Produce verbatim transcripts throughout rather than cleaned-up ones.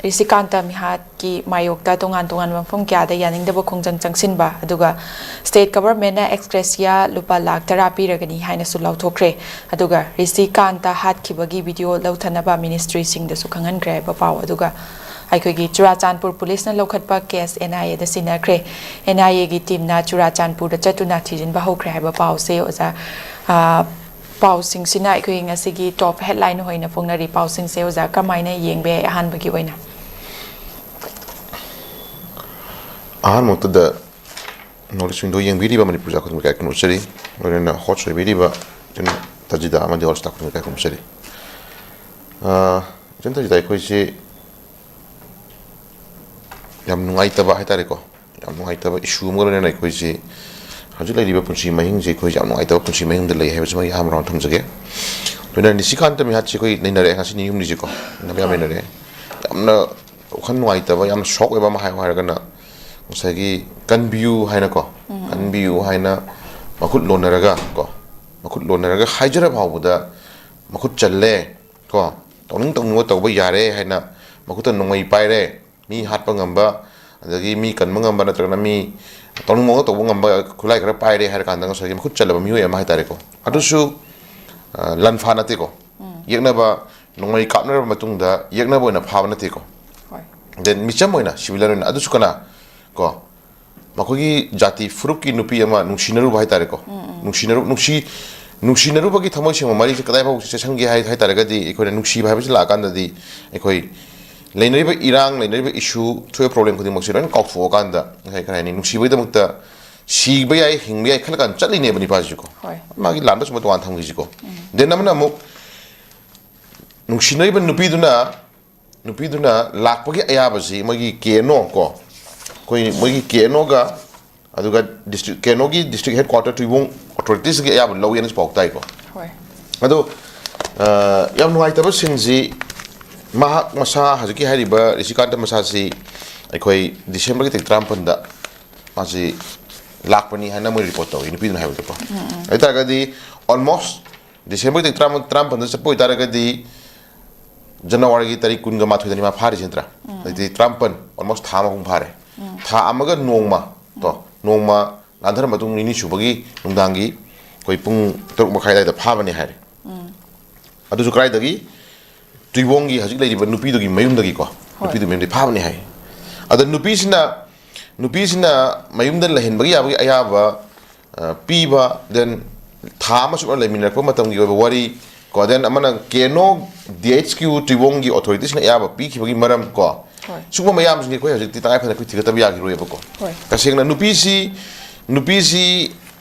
ꯔꯤꯁꯤꯀꯥꯟꯇ ꯃꯤꯍꯥꯠꯀꯤ ꯃꯥꯌꯣꯛꯇ ꯇꯣꯉꯥꯟ ꯇꯣꯉꯥꯟꯕ ꯃꯐꯝ ꯀꯌꯥꯗ ꯌꯥꯅꯤꯡꯗꯕ ꯈꯣꯡꯖꯪ ꯆꯪꯁꯤꯟꯕ, ꯑꯗꯨꯒ state government ꯅ ex gratia ꯂꯨꯄꯥ ꯂꯥꯈ ꯇꯔꯥ ꯄꯤꯔꯒꯅꯤ ꯍꯥꯏꯅꯁꯨ ꯂꯥꯎꯊꯣꯛꯈ꯭ꯔꯦ꯫ ꯑꯗꯨꯒ ꯔꯤꯁꯤꯀꯥꯟꯇ ꯍꯥꯠꯈꯤꯕꯒꯤ video ꯂꯧꯊꯅꯕ ministry ꯁꯤꯡꯗꯁꯨ ꯈꯪꯍꯟꯈ꯭ꯔꯦ ꯍꯥꯏꯕ ꯄꯥꯎ꯫ ꯑꯗꯨꯒ ꯑꯩꯈꯣꯏꯒꯤ ꯆꯨꯔꯥꯆꯥꯟꯄꯨꯔ police ꯅ ꯂꯧꯈꯠꯄ case N I A the ꯁꯤꯟꯅꯈ꯭ꯔꯦ꯫ N I A ꯒꯤ team ꯅ ꯆꯨꯔꯥꯆꯥꯟꯄꯨꯔꯗ ꯆꯠꯇꯨꯅ ꯊꯤꯖꯤꯟꯕ ꯍꯧꯈ꯭ꯔꯦ ꯍꯥꯏꯕ ꯄꯥꯎꯁꯦ ꯑꯣꯖꯥ, ꯑ, ꯄꯥꯎꯁꯤꯡꯁꯤꯅ ꯑꯩꯈꯣꯏ ꯉꯁꯤꯒꯤ top headline ꯑꯣꯏꯅ ꯐꯣꯡꯅꯔꯤ ꯄꯥꯎꯁꯤꯡꯁꯦ꯫ ꯑꯣꯖꯥ, ꯀꯃꯥꯏꯅ ꯌꯦꯡꯕ ꯌꯥꯏ ꯑꯍꯥꯟꯕꯒꯤ ꯑꯣꯏꯅ? ꯑꯍꯥꯟꯕꯃꯛꯇꯗ knowledge window ꯌꯦꯡꯕꯤꯔꯤꯕ ꯃꯅꯤꯄꯨꯔ ꯖꯥ ꯈꯨꯗꯤꯡꯃꯛ ꯏꯀꯥꯏ ꯈꯨꯝꯅꯖꯔꯤ꯫ ꯂꯣꯏꯅꯅ host ꯑꯣꯏꯕꯤꯔꯤꯕ ꯏꯆꯟ ꯇꯖꯤꯗꯥ ꯑꯃꯗꯤ all staff ꯈꯨꯗꯤꯡꯃꯛ ꯏꯀꯥꯏ ꯈꯨꯝꯅꯖꯔꯤ꯫ ꯑ, ꯏꯆꯟ ꯇꯖꯤꯗꯥ, ꯑꯩꯈꯣꯏꯁꯤ ꯌꯥꯝ ꯅꯨꯡꯉꯥꯏꯇꯕ ꯍꯥꯏꯇꯥꯔꯦꯀꯣ, ꯌꯥꯝ ꯅꯨꯡꯉꯥꯏꯇꯕ issue ꯑꯃꯒ ꯂꯣꯏꯅꯅ ꯑꯩꯈꯣꯏꯁꯤ ꯍꯧꯖꯤꯛ ꯂꯩꯔꯤꯕ ꯄꯨꯟꯁꯤ ꯃꯍꯤꯡꯁꯦ ꯑꯩꯈꯣꯏ ꯌꯥꯝ ꯅꯨꯡꯉꯥꯏꯇꯕ ꯄꯨꯟꯁꯤ ꯃꯍꯤꯡꯗ ꯂꯩ ꯍꯥꯏꯕꯁꯤꯃ ꯑꯩ ꯑꯍꯥꯟꯕ round ꯊꯝꯖꯒꯦ꯫ ꯂꯣꯏꯅꯅ ꯅꯤꯁꯤꯀꯥꯟꯇ ꯃꯤꯍꯥꯠꯁꯤ ꯑꯩꯈꯣꯏ ꯅꯩꯅꯔꯦ, ꯉꯁꯤ ꯅꯤꯅꯤ ꯍꯨꯝꯅꯤꯁꯤꯀꯣ, ꯅꯩꯅꯕ ꯌꯥꯝ ꯅꯩꯅꯔꯦ꯫ ꯌꯥꯝꯅ ꯋꯥꯈꯜ ꯅꯨꯡꯉꯥꯏꯇꯕ, ꯌꯥꯝꯅ shock ꯑꯣꯏꯕ ꯑꯃ ꯍꯥꯏꯌꯨ ꯍꯥꯏꯔꯒꯅ ꯉꯁꯥꯏꯒꯤ ꯀꯟꯕꯤꯌꯨ ꯍꯥꯏꯅꯀꯣ, ꯀꯟꯕꯤꯌꯨ ꯍꯥꯏꯅ ꯃꯈꯨꯠ ꯂꯣꯟꯅꯔꯒ ꯀꯣ, ꯃꯈꯨꯠ ꯂꯣꯟꯅꯔꯒ ꯍꯥꯏꯖꯔ ꯐꯥꯎꯕꯗ ꯃꯈꯨꯠ ꯆꯜꯂꯦ ꯀꯣ, ꯇꯧꯅꯤꯡ ꯇꯧꯅꯤꯡꯕ ꯇꯧꯕ ꯌꯥꯔꯦ ꯍꯥꯏꯅ ꯃꯈꯨꯠꯇ ꯅꯣꯡꯃꯩ ꯄꯥꯏꯔꯦ, ꯃꯤ ꯍꯥꯠꯄ ꯉꯝꯕ, ꯑꯗꯒꯤ ꯃꯤ ꯀꯟꯕ ꯉꯝꯕ, ꯅꯠꯇ꯭ꯔꯒꯅ ꯃꯤ ꯇꯧꯅꯤꯡ ꯃꯑꯣꯡꯗ ꯇꯧꯕ ꯉꯝꯕ ꯈꯨꯠꯂꯥꯏ ꯈꯔ ꯄꯥꯏꯔꯦ ꯍꯥꯏꯔ ꯀꯥꯟꯗ ꯉꯁꯥꯏꯒꯤ ꯃꯈꯨꯠ ꯆꯜꯂꯕ ꯃꯤꯑꯣꯏ ꯑꯃ ꯍꯥꯏꯇꯥꯔꯦꯀꯣ꯫ ꯑꯗꯨꯁꯨ, ꯑ, ꯂꯥꯟꯐꯥ ꯅꯠꯇꯦꯀꯣ꯫ ꯌꯦꯛꯅꯕ, ꯅꯣꯡꯃꯩ ꯀꯥꯞꯅꯔꯕ ꯃꯇꯨꯡꯗ ꯌꯦꯛꯅꯕ ꯑꯣꯏꯅ ꯐꯥꯕ ꯅꯠꯇꯦꯀꯣ꯫ ꯍꯣꯏ꯫ Then ꯃꯤꯆꯝ ꯑꯣꯏꯅ, civilian ꯑꯣꯏꯅ, ꯑꯗꯨꯁꯨ ꯀꯅꯥ ꯀꯣ, ꯃꯈꯣꯏꯒꯤ ꯖꯥꯇꯤ ꯐꯨꯔꯨꯞꯀꯤ ꯅꯨꯄꯤ ꯑꯃ ꯅꯨꯡꯁꯤꯅꯔꯨꯕ ꯍꯥꯏꯇꯥꯔꯦꯀꯣ꯫ ꯅꯨꯡꯁꯤꯅꯔꯨ-, ꯅꯨꯡꯁꯤ-, ꯅꯨꯡꯁꯤꯅꯔꯨꯕꯒꯤ ꯊꯃꯣꯏ ꯁꯦꯡꯕ ꯃꯔꯤꯁꯦ ꯀꯗꯥꯏ ꯐꯥꯎ ꯆꯦꯁꯟꯒꯦ ꯍꯥꯏ, ꯍꯥꯏ ꯇꯥꯔꯒꯗꯤ, ꯑꯩꯈꯣꯏꯅ ꯅꯨꯡꯁꯤꯕ ꯍꯥꯏꯕꯁꯤ ꯂꯥꯛꯑꯀꯥꯟꯗꯗꯤ ꯑꯩꯈꯣꯏ ꯂꯩꯅꯔꯤꯕ ꯏꯔꯥꯡ, ꯂꯩꯅꯔꯤꯕ issue, ꯊꯣꯛꯏꯕ problem ꯈꯨꯗꯤꯡꯃꯛꯁꯦ ꯂꯣꯏꯅ ꯀꯥꯎꯊꯣꯛꯑꯀꯥꯟꯗ, ꯉꯁꯥꯏ ꯀꯔꯤ ꯍꯥꯏꯅꯤ, ꯅꯨꯡꯁꯤꯕꯒꯤꯗꯃꯛꯇ ꯁꯤꯕ ꯌꯥꯏ, ꯍꯤꯡꯕ ꯌꯥꯏ ꯈꯜꯂ ꯀꯥꯟꯗ ꯆꯠꯂꯤꯅꯦꯕ ꯅꯤꯄꯥꯁꯤꯀꯣ꯫ ꯍꯣꯏ꯫ ꯃꯥꯒꯤ ꯂꯥꯟꯕ ꯁꯨꯝꯕ ꯇꯣꯉꯥꯟ ꯊꯝꯈꯤꯁꯤꯀꯣ꯫ Then ꯑꯃꯅ ꯑꯃꯨꯛ ꯅꯨꯡꯁꯤꯅꯔꯤꯕ ꯅꯨꯄꯤꯗꯨꯅ, ꯅꯨꯄꯤꯗꯨꯅ ꯂꯥꯛꯄꯒꯤ ꯑꯌꯥꯕꯁꯤ ꯃꯣꯏꯒꯤ ꯀꯦ ꯑꯦꯟ ꯑꯣ ꯀꯣ, ꯑꯩꯈꯣꯏ ꯃꯣꯏꯒꯤ ꯀꯦ ꯑꯦꯟ ꯑꯣꯒ, ꯑꯗꯨꯒ district, ꯀꯦ ꯑꯦꯟ ꯑꯣꯒꯤ district headquarter ꯇꯨꯏꯕꯣꯡ authorities ꯀꯤ ꯑꯌꯥꯕ ꯂꯧꯋꯦꯅꯁꯨ ꯄꯥꯎ ꯇꯥꯏꯀꯣ꯫ ꯍꯣꯏ꯫ ꯑꯗꯣ, ꯑ, ꯌꯥꯝ ꯅꯨꯡꯉꯥꯏꯇꯕ ꯁꯤꯟꯁꯤ, ꯃꯍꯥꯛ ꯃꯁꯥ, ꯍꯧꯖꯤꯛꯀꯤ ꯍꯥꯏꯔꯤꯕ ꯔꯤꯁꯤꯀꯥꯟꯇ ꯃꯁꯥꯁꯤ ꯑꯩꯈꯣꯏ December ꯒꯤ ꯇꯥꯔꯤꯛ ꯇꯔꯥꯃꯥꯄꯟꯗ ꯃꯥꯁꯤ ꯂꯥꯛꯄꯅꯤ ꯍꯥꯏꯅ ꯃꯣꯏ report ꯇꯧꯏ, ꯅꯨꯄꯤꯗꯨꯅ ꯍꯥꯏꯕꯗꯀꯣ꯫ ꯑꯗꯨ ꯑꯣꯏꯇꯥꯔꯒꯗꯤ almost December ꯒꯤ ꯇꯥꯔꯤꯛ ꯇꯔꯥꯃꯥꯄꯟꯗ ꯆꯠꯄ ꯑꯣꯏꯇꯥꯔꯒꯗꯤ ꯖꯅꯋꯥꯔꯤꯒꯤ ꯇꯥꯔꯤꯛ ꯀꯨꯟꯒ ꯃꯥꯊꯣꯏꯗꯅꯤ ꯃꯥ ꯐꯥꯔꯤꯁꯤ ꯅꯠꯇ꯭ꯔꯥ? ꯎꯝ꯫ ꯑꯗꯩꯗꯤ ꯇꯔꯥꯃꯥꯄꯟ, almost ꯊꯥ ꯑꯃ ꯄꯨꯡ ꯐꯥꯔꯦ꯫ ꯎꯝ꯫ ꯊꯥ ꯑꯃꯒ ꯅꯣꯡꯃ, ꯀꯣ, ꯎꯝ, ꯅꯣꯡꯃ ꯂꯥꯟꯊꯔ ꯃꯇꯨꯡ ꯅꯤꯅꯤ ꯁꯨꯕꯒꯤ ꯅꯨꯡꯗꯥꯡꯒꯤ ꯑꯩꯈꯣꯏ ꯄꯨꯡ ꯇꯔꯨꯛ ꯃꯈꯥꯏ ꯑꯗꯨꯋꯥꯏꯗ ꯐꯥꯕꯅꯤ ꯍꯥꯏꯔꯦ꯫ ꯎꯝ꯫ ꯑꯗꯨꯁꯨ ꯀꯗꯥꯏꯗꯒꯤ? ꯇꯨꯏꯕꯣꯡꯒꯤ ꯍꯧꯖꯤꯛ ꯂꯩꯔꯤꯕ ꯅꯨꯄꯤꯗꯨꯒꯤ ꯃꯌꯨꯝꯗꯒꯤꯀꯣ, ꯍꯣꯏ, ꯅꯨꯄꯤꯗꯨꯒꯤ ꯃꯌꯨꯝꯗꯒꯤ ꯐꯥꯕꯅꯤ ꯍꯥꯏ꯫ ꯑꯗ ꯅꯨꯄꯤꯁꯤꯅ, ꯅꯨꯄꯤꯁꯤꯅ ꯃꯌꯨꯝꯗ ꯂꯩꯍꯟꯕꯒꯤ ꯌꯥꯕꯒꯤ ꯑꯌꯥꯕ, ꯑ, ꯄꯤꯕ, then ꯊꯥ ꯑꯃ ꯁꯨꯞꯅ ꯂꯩꯃꯤꯟꯅꯔꯛꯄ ꯃꯇꯝꯒꯤ ꯑꯣꯏꯕ ꯋꯥꯔꯤ, ꯀꯣ, then ꯑꯃꯅ ꯀꯦꯅꯣ ꯗꯤ ꯑꯩꯆ ꯀ꯭ꯌꯨ ꯇꯨꯏꯕꯣꯡꯒꯤ ꯑꯣꯊꯣꯔꯤꯇꯤꯁꯤꯅ ꯑꯌꯥꯕ ꯄꯤꯈꯤꯕꯒꯤ ꯃꯔꯝ, ꯀꯣ, ꯍꯣꯏ, ꯁꯤꯒꯨꯝꯕ ꯃꯌꯥꯝꯁꯤꯡꯁꯦ ꯑꯩꯈꯣꯏ ꯍꯧꯖꯤꯛꯇꯤ ꯇꯉꯥꯏ ꯐꯗꯅ ꯑꯩꯈꯣꯏ ꯊꯤꯒꯠꯇꯕ ꯌꯥꯈꯤꯔꯣꯏꯕꯀꯣ꯫ ꯍꯣꯏ꯫ ꯇꯁꯦꯡꯅ ꯅꯨꯄꯤꯁꯤ, ꯅꯨꯄꯤꯁꯤ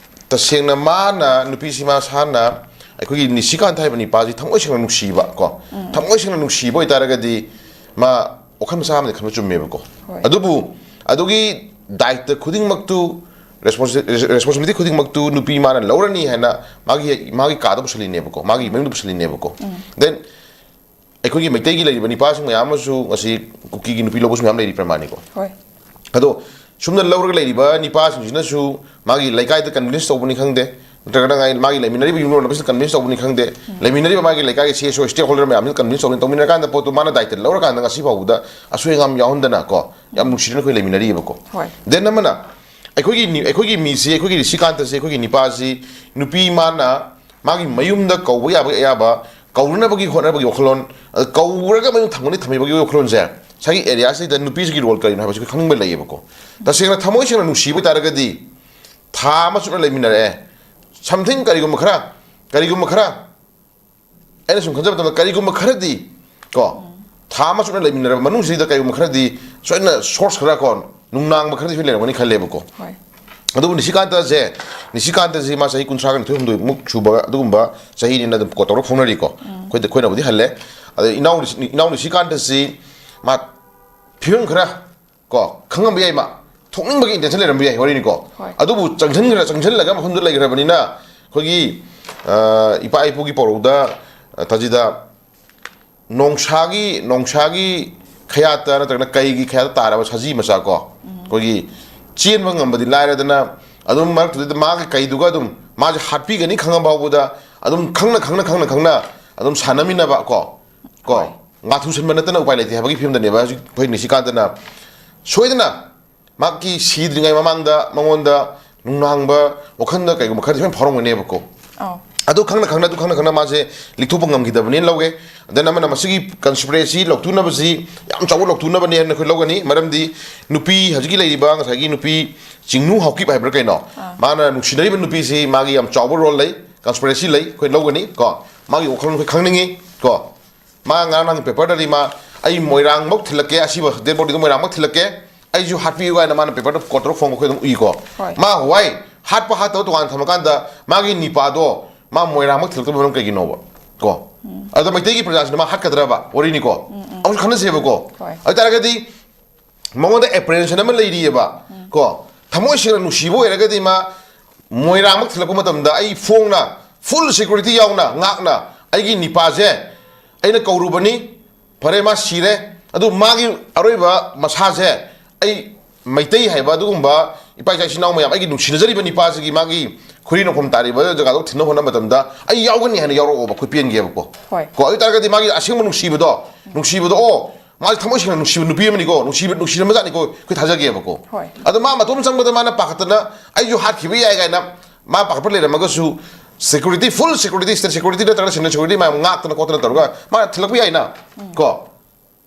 ꯇꯁꯦꯡꯅ ꯃꯥꯅ, ꯅꯨꯄꯤꯁꯤ ꯃꯁꯥꯅ ꯑꯩꯈꯣꯏꯒꯤ ꯅꯤꯁꯤꯀꯥꯟꯇ ꯍꯥꯏꯕ ꯅꯤꯄꯥꯁꯤ ꯊꯃꯣꯏ ꯁꯦꯡꯅ ꯅꯨꯡꯁꯤꯕ, ꯀꯣ, ꯎꯝ, ꯊꯃꯣꯏ ꯁꯦꯡꯅ ꯅꯨꯡꯁꯤꯕ ꯑꯣꯏꯇꯥꯔꯒꯗꯤ ꯃꯥ ꯋꯥꯈꯜ ꯃꯆꯥ ꯑꯃꯗꯤ ꯈꯟꯕ ꯆꯨꯝꯃꯦꯕꯀꯣ꯫ ꯍꯣꯏ꯫ ꯑꯗꯨꯕꯨ ꯑꯗꯨꯒꯤ ꯗꯥꯏꯇ ꯈꯨꯗꯤꯡꯃꯛꯇꯨ, ꯔꯦꯁꯄꯣꯟꯁꯤꯕꯤꯂꯤꯇꯤ ꯈꯨꯗꯤꯡꯃꯛꯇꯨ ꯅꯨꯄꯤ ꯃꯥꯅ ꯂꯧꯔꯅꯤ ꯍꯥꯏꯅ ꯃꯥꯒꯤ, ꯃꯥꯒꯤ ꯀꯥꯗ ꯄꯨꯁꯜꯂꯤꯅꯦꯕꯀꯣ, ꯃꯥꯒꯤ ꯃꯌꯨꯝꯗ ꯄꯨꯁꯜꯂꯤꯅꯦꯕꯀꯣ꯫ ꯎꯝ꯫ Then ꯑꯩꯈꯣꯏꯒꯤ ꯃꯩꯇꯩꯒꯤ ꯂꯩꯔꯤꯕ ꯅꯤꯄꯥꯁꯤꯡ ꯃꯌꯥꯝ ꯑꯃꯁꯨ ꯉꯁꯤ ꯀꯨꯀꯤꯒꯤ ꯅꯨꯄꯤ ꯂꯧꯕꯁꯨ ꯃꯌꯥꯝ ꯂꯩꯔꯤ ꯄ꯭ꯔꯃꯥꯅꯤꯀꯣ꯫ ꯍꯣꯏ꯫ ꯑꯗꯣ ꯁꯨꯝꯅ ꯂꯧꯔꯒ ꯂꯩꯔꯤꯕ ꯅꯤꯄꯥꯁꯤꯡꯁꯤꯅꯁꯨ ꯃꯥꯒꯤ ꯂꯩꯀꯥꯏꯗ ꯀꯟꯚꯤꯟꯁ ꯇꯧꯕꯅꯤ ꯈꯪꯗꯦ, ꯅꯠꯇ꯭ꯔꯒꯅ ꯉꯥꯏ-, ꯃꯥꯒꯤ ꯂꯩꯃꯤꯟꯅꯔꯤꯕ ꯌꯨꯝꯂꯣꯟꯅꯕꯁꯤꯡ ꯀꯟꯚꯤꯟꯁ ꯇꯧꯕꯅꯤ ꯈꯪꯗꯦ, ꯎꯝ, ꯂꯩꯃꯤꯟꯅꯔꯤꯕ ꯃꯥꯒꯤ ꯂꯩꯀꯥꯏꯒꯤ ꯁꯤ ꯑꯦꯁ ꯑꯣ, ꯁ꯭ꯇꯦꯛ ꯍꯣꯜꯗꯔ ꯃꯌꯥꯝꯁꯤꯅ ꯀꯟꯚꯤꯟꯁ ꯇꯧꯕꯅꯤ, ꯇꯧꯃꯤꯟꯅꯔꯀꯥꯟꯗ ꯄꯣꯠꯇꯨ ꯃꯥꯅ ꯗꯥꯏꯇ ꯂꯧꯔꯀꯥꯟꯗ ꯉꯁꯤ ꯐꯥꯎꯕꯗ ꯑꯁꯣꯏ ꯑꯉꯥꯝ ꯌꯥꯎꯍꯟꯗꯅ ꯀꯣ, ꯌꯥꯝ ꯅꯨꯡꯁꯤꯅꯅ ꯑꯩꯈꯣꯏ ꯂꯩꯃꯤꯟꯅꯔꯤꯕꯀꯣ꯫ ꯍꯣꯏ꯫ Then ꯑꯃꯅ ꯑꯩꯈꯣꯏꯒꯤ ꯅꯤ-, ꯑꯩꯈꯣꯏꯒꯤ ꯃꯤꯁꯤ, ꯑꯩꯈꯣꯏꯒꯤ ꯔꯤꯁꯤꯀꯥꯟꯇꯁꯤ, ꯑꯩꯈꯣꯏꯒꯤ ꯅꯤꯄꯥꯁꯤ, ꯅꯨꯄꯤ ꯃꯥꯅ ꯃꯥꯒꯤ ꯃꯌꯨꯝꯗ ꯀꯧꯕ ꯌꯥꯕꯒꯤ ꯑꯌꯥꯕ, ꯀꯧꯅꯅꯕꯒꯤ ꯍꯣꯠꯅꯕꯒꯤ ꯋꯥꯈꯜꯂꯣꯟ, ꯑ, ꯀꯧꯔꯒ ꯃꯌꯨꯝ ꯊꯝꯒꯅꯤ ꯊꯝꯕꯤꯕꯒꯤ ꯋꯥꯈꯜꯂꯣꯟꯁꯦ, ꯉꯁꯥꯏꯒꯤ ꯑꯦꯔꯤꯌꯥꯁꯤꯗ ꯅꯨꯄꯤꯁꯤꯒꯤ ꯔꯣꯜ ꯀꯔꯤꯅꯣ ꯍꯥꯏꯕꯁꯤ ꯑꯩꯈꯣꯏ ꯈꯪꯅꯤꯡꯕ ꯂꯩꯌꯦꯕꯀꯣ꯫ ꯇꯁꯦꯡꯅ ꯊꯃꯣꯏ ꯁꯦꯡꯅ ꯅꯨꯡꯁꯤꯕ ꯑꯣꯏꯇꯥꯔꯒꯗꯤ ꯊꯥ ꯑꯃ ꯆꯨꯞꯅ ꯂꯩꯃꯤꯟꯅꯔꯛꯑꯦ, something, ꯀꯔꯤꯒꯨꯝꯕ ꯈꯔ, ꯀꯔꯤꯒꯨꯝꯕ ꯈꯔ, ꯑꯩꯅ ꯁꯨꯝ ꯈꯟꯖꯕ ꯃꯇꯝꯗ ꯀꯔꯤꯒꯨꯝꯕ ꯈꯔꯗꯤ ꯀꯣ, ꯎꯝ, ꯊꯥ ꯑꯃ ꯆꯨꯞꯅ ꯂꯩꯃꯤꯟꯅꯔꯕ ꯃꯅꯨꯡꯁꯤꯗ ꯀꯔꯤꯒꯨꯝꯕ ꯈꯔꯗꯤ ꯁꯣꯏꯗꯅ ꯁꯣꯔꯁ ꯈꯔ ꯀꯣ, ꯅꯨꯡꯅꯥꯡꯕ ꯈꯔꯗꯤ ꯁꯣꯏ ꯂꯩꯔꯝꯒꯅꯤ ꯈꯜꯂꯦꯕꯀꯣ꯫ ꯍꯣꯏ꯫ ꯑꯗꯨꯕꯨ ꯅꯤꯁꯤꯀꯥꯟꯇꯁꯦ, ꯅꯤꯁꯤꯀꯥꯟꯇꯁꯦ ꯃꯥ ꯆꯍꯤ ꯀꯨꯟꯊ꯭ꯔꯥꯒ ꯅꯤꯊꯣꯏ ꯍꯨꯝꯗꯣꯏꯃꯨꯛ ꯁꯨꯕ ꯑꯗꯨꯒꯨꯝꯕ ꯆꯍꯤꯅꯤꯅ ꯑꯗꯨꯝ ꯀꯣ ꯇꯧꯔ ꯐꯥꯎꯅꯔꯤꯀꯣ꯫ ꯎꯝ꯫ ꯑꯩꯈꯣꯏꯗ, ꯑꯩꯈꯣꯏꯅꯕꯨꯗꯤ ꯍꯜꯂꯦ꯫ ꯑꯗ ꯏꯅꯥꯎ ꯅꯤꯁꯤ-, ꯏꯅꯥꯎ ꯅꯤꯁꯤꯀꯥꯟꯇꯁꯤ ꯃꯥ ꯐꯤꯕꯝ ꯈꯔ ꯀꯣ, ꯈꯪꯉꯝꯕ ꯌꯥꯏ, ꯃꯥ ꯊꯣꯛꯅꯤꯡꯕꯒꯤ ꯏꯟꯇꯦꯟꯁꯟ ꯂꯩꯔꯝꯕ ꯌꯥꯏ, ꯋꯥꯔꯤꯅꯤꯀꯣ꯫ ꯍꯣꯏ꯫ ꯑꯗꯨꯕꯨ ꯆꯪꯁꯤꯟꯈ꯭ꯔ-, ꯆꯪꯁꯤꯜꯂꯒ ꯃꯐꯝꯗꯨ ꯂꯩꯈ꯭ꯔꯕꯅꯤꯅ ꯑꯩꯈꯣꯏꯒꯤ, ꯑ, ꯏꯄꯥ ꯏꯄꯨꯒꯤ ꯄꯥꯎꯔꯧꯗ, ꯑ, ꯇꯥꯖꯤꯗ ꯅꯣꯡꯁꯥꯒꯤ, ꯅꯣꯡꯁꯥꯒꯤ ꯈꯌꯥꯠꯇ ꯅꯠꯇ꯭ꯔꯒꯅ ꯀꯩꯒꯤ ꯈꯌꯥꯠꯇ ꯇꯥꯔꯕ ꯁꯖꯤ ꯃꯆꯥ ꯀꯣ, ꯎꯝ, ꯑꯩꯈꯣꯏꯒꯤ ꯆꯦꯟꯕ ꯉꯝꯕꯗꯤ ꯂꯥꯏꯔꯗꯅ ꯑꯗꯨꯝ ꯃꯔꯛꯇꯨꯗ ꯃꯥꯒꯤ ꯀꯩꯗꯨꯒ ꯑꯗꯨꯝ ꯃꯥꯁꯦ ꯍꯥꯠꯄꯤꯒꯅꯤ ꯈꯪꯉ ꯐꯥꯎꯕꯗ ꯑꯗꯨꯝ ꯈꯪꯅ, ꯈꯪꯅ, ꯈꯪꯅ, ꯈꯪꯅ ꯑꯗꯨꯝ ꯁꯥꯟꯅꯃꯤꯟꯅꯕ ꯀꯣ, ꯀꯣ꯫ ꯍꯣꯏ꯫ ꯉꯥꯊꯨꯁꯟꯕ ꯅꯠꯇꯅ ꯎꯄꯥꯏ ꯂꯩꯇꯦ ꯍꯥꯏꯕꯒꯤ ꯐꯤꯕꯝꯗꯅꯦꯕ ꯍꯧꯖꯤꯛ ꯑꯩꯈꯣꯏ ꯅꯤꯁꯤꯀꯥꯟꯇꯅ ꯁꯣꯏꯗꯅ ꯃꯍꯥꯛꯀꯤ ꯁꯤꯗ꯭ꯔꯤꯉꯩ ꯃꯃꯥꯡꯗ ꯃꯉꯣꯟꯗ ꯅꯨꯡꯅꯥꯡꯕ ꯋꯥꯈꯜꯗ ꯀꯩꯒꯨꯝꯕ ꯈꯔꯗꯤ ꯁꯣꯏꯅ ꯐꯥꯎꯔꯝꯒꯅꯦꯕꯀꯣ꯫ ꯑꯧ ꯑꯗꯨ ꯈꯪꯅ ꯈꯪꯅ ꯑꯗꯨ ꯈꯪꯅ ꯈꯪꯅ ꯃꯥꯁꯦ ꯂꯤꯛꯊꯣꯛꯄ ꯉꯝꯈꯤꯗꯕꯅꯦꯅ ꯂꯧꯋꯦ꯫ ꯑꯗꯨꯅ ꯑꯃꯅ ꯃꯁꯤꯒꯤ ꯀꯟꯁꯄꯤꯔꯦꯁꯤ ꯂꯧꯊꯣꯛꯅꯕꯁꯤ ꯌꯥꯝ ꯆꯥꯎꯕ ꯂꯧꯊꯣꯛꯅꯕꯅꯦ ꯍꯥꯏꯅ ꯑꯩꯈꯣꯏ ꯂꯧꯒꯅꯤ꯫ ꯃꯔꯝꯗꯤ ꯅꯨꯄꯤ ꯍꯧꯖꯤꯛꯀꯤ ꯂꯩꯔꯤꯕ ꯉꯁꯥꯏꯒꯤ ꯅꯨꯄꯤ ꯆꯤꯡꯅꯨ ꯍꯥꯎꯀꯤꯞ ꯍꯥꯏꯕ꯭ꯔꯥ ꯀꯩꯅꯣ, ꯃꯥꯅ ꯅꯨꯡꯁꯤꯅꯔꯤꯕ ꯅꯨꯄꯤꯁꯤ ꯃꯥꯒꯤ ꯌꯥꯝ ꯆꯥꯎꯕ ꯔꯣꯜ ꯂꯩ, ꯀꯟꯁꯄꯤꯔꯦꯁꯤ ꯂꯩ, ꯑꯩꯈꯣꯏ ꯂꯧꯒꯅꯤ ꯀꯣ꯫ ꯃꯥꯒꯤ ꯋꯥꯈꯜꯂꯣꯟ ꯑꯩꯈꯣꯏ ꯈꯪꯅꯤꯡꯉꯤ ꯀꯣ꯫ ꯃꯥ ꯉꯔꯥꯡ ꯅꯍꯥꯟꯒꯤ ꯄꯦꯄꯔꯗꯗꯤ ꯃꯥ "ꯑꯩ ꯃꯣꯏꯔꯥꯡꯃꯛ ꯊꯤꯜꯂꯛꯀꯦ, ꯑꯁꯤꯕ ꯗꯦꯗ ꯕꯣꯗꯤꯗꯣ ꯃꯣꯏꯔꯥꯡꯃꯛ ꯊꯤꯜꯂꯛꯀꯦ, ꯑꯩꯁꯨ ꯍꯥꯠꯄꯤꯌꯨ" ꯍꯥꯏꯅ ꯃꯥꯅ ꯄꯦꯄꯔꯗ ꯀꯣꯠ ꯇꯧꯔꯒ ꯐꯣꯡꯕ ꯑꯩꯈꯣꯏ ꯑꯗꯨꯝ ꯎꯏꯀꯣ꯫ ꯍꯣꯏ꯫ ꯃꯥ ꯋꯥꯏ ꯍꯥꯠꯄ ꯍꯥꯠꯇꯕ ꯇꯣꯉꯥꯟꯅ ꯊꯝꯃꯀꯥꯟꯗ ꯃꯥꯒꯤ ꯅꯤꯄꯥꯗꯣ ꯃꯥ ꯃꯣꯏꯔꯥꯡꯃꯛ ꯊꯤꯜꯂꯛꯇꯕ ꯃꯔꯝ ꯀꯩꯒꯤꯅꯣꯕ ꯀꯣ? ꯑꯗꯣ ꯃꯩꯇꯩꯒꯤ ꯄ꯭ꯔꯖꯥꯁꯤꯅ ꯃꯥ ꯍꯥꯠꯀꯗ꯭ꯔꯕ ꯋꯥꯔꯤꯅꯤꯀꯣ꯫ ꯑꯃꯨꯛꯁꯨ ꯈꯟꯅꯁꯦꯕꯀꯣ꯫ ꯍꯣꯏ꯫ ꯑꯗꯨ ꯑꯣꯏꯇꯥꯔꯒꯗꯤ ꯃꯉꯣꯟꯗ ꯑꯦꯄ꯭ꯔꯤꯍꯦꯟꯁꯟ ꯑꯃ ꯂꯩꯔꯤꯑꯕ ꯀꯣ꯫ ꯊꯃꯣꯏ ꯁꯦꯡꯅ ꯅꯨꯡꯁꯤꯕ ꯑꯣꯏꯔꯒꯗꯤ ꯃꯥ ꯃꯣꯏꯔꯥꯡꯃꯛ ꯊꯤꯜꯂꯛꯄ ꯃꯇꯝꯗ ꯑꯩ ꯐꯣꯡꯅ ꯐꯨꯜ ꯁꯦꯀ꯭ꯌꯨꯔꯤꯇꯤ ꯌꯥꯎꯅ ꯉꯥꯛꯅ ꯑꯩꯒꯤ ꯅꯤꯄꯥꯁꯦ ꯑꯩꯅ ꯀꯧꯔꯨꯕꯅꯤ, ꯐꯔꯦ ꯃꯥ ꯁꯤꯔꯦ, ꯑꯗꯨ ꯃꯥꯒꯤ ꯑꯔꯣꯏꯕ ꯃꯁꯥꯁꯦ ꯑꯩ ꯃꯩꯇꯩ ꯍꯥꯏꯕ ꯑꯗꯨꯒꯨꯝꯕ ꯏꯄꯥ ꯏꯆꯥ ꯏꯆꯤꯟ ꯏꯅꯥꯎ ꯃꯌꯥꯝ, ꯑꯩꯒꯤ ꯅꯨꯡꯁꯤꯅꯖꯔꯤꯕ ꯅꯤꯄꯥꯁꯤꯒꯤ ꯃꯥꯒꯤ ꯈꯨꯔꯤ ꯅꯣꯡꯐꯝ ꯇꯥꯔꯤꯕ ꯖꯒꯥꯗꯣ ꯊꯤꯟꯅ ꯍꯣꯠꯅꯕ ꯃꯇꯝꯗ ꯑꯩ ꯌꯥꯎꯒꯅꯤ ꯍꯥꯏꯅ ꯌꯥꯎꯔꯛꯑꯣꯕ, ꯑꯩꯈꯣꯏ ꯄꯦꯟꯒꯦꯕꯀꯣ꯫ ꯍꯣꯏ꯫ ꯀꯣ, ꯑꯗꯨ ꯑꯣꯏꯇꯥꯔꯒꯗꯤ ꯃꯥꯒꯤ ꯑꯁꯦꯡꯕ ꯅꯨꯡꯁꯤꯕꯗꯣ, ꯅꯨꯡꯁꯤꯕꯗꯣ ꯑꯣ ꯃꯥꯁꯦ ꯊꯃꯣꯏ ꯁꯦꯡꯅ ꯅꯨꯡꯁꯤꯕ ꯅꯨꯄꯤ ꯑꯃꯅꯤꯀꯣ, ꯅꯨꯡꯁꯤꯕ ꯅꯨꯡꯁꯤꯔꯝꯕꯖꯥꯠꯅꯤꯀꯣ ꯑꯩꯈꯣꯏ ꯊꯥꯖꯒꯦꯕꯀꯣ꯫ ꯍꯣꯏ꯫ ꯑꯗꯣ ꯃꯥ ꯃꯇꯣꯝ ꯆꯪꯕꯗ ꯃꯥꯅ ꯄꯥꯈꯠꯇꯅ ꯑꯩꯁꯨ ꯍꯥꯠꯈꯤꯕ ꯌꯥꯏ ꯀꯥꯏꯅ ꯃꯥ ꯄꯥꯈꯠꯄ ꯂꯩꯔꯝꯃꯒꯁꯨ ꯁꯦꯀ꯭ꯌꯨꯔꯤꯇꯤ, ꯐꯨꯜ ꯁꯦꯀ꯭ꯌꯨꯔꯤꯇꯤ, ꯁ꯭ꯇꯦꯠ ꯁꯦꯀ꯭ꯌꯨꯔꯤꯇꯤ ꯅꯠꯇ꯭ꯔꯒꯅ ꯁꯦꯟꯇ꯭ꯔꯦꯜ ꯁꯦꯀ꯭ꯌꯨꯔꯤꯇꯤ ꯃꯌꯥꯝ ꯉꯥꯛꯇꯅ ꯈꯣꯠꯇꯅ ꯇꯧꯔꯒ ꯃꯥꯅ ꯊꯤꯜꯂꯛꯄ ꯌꯥꯏꯅ ꯀꯣ꯫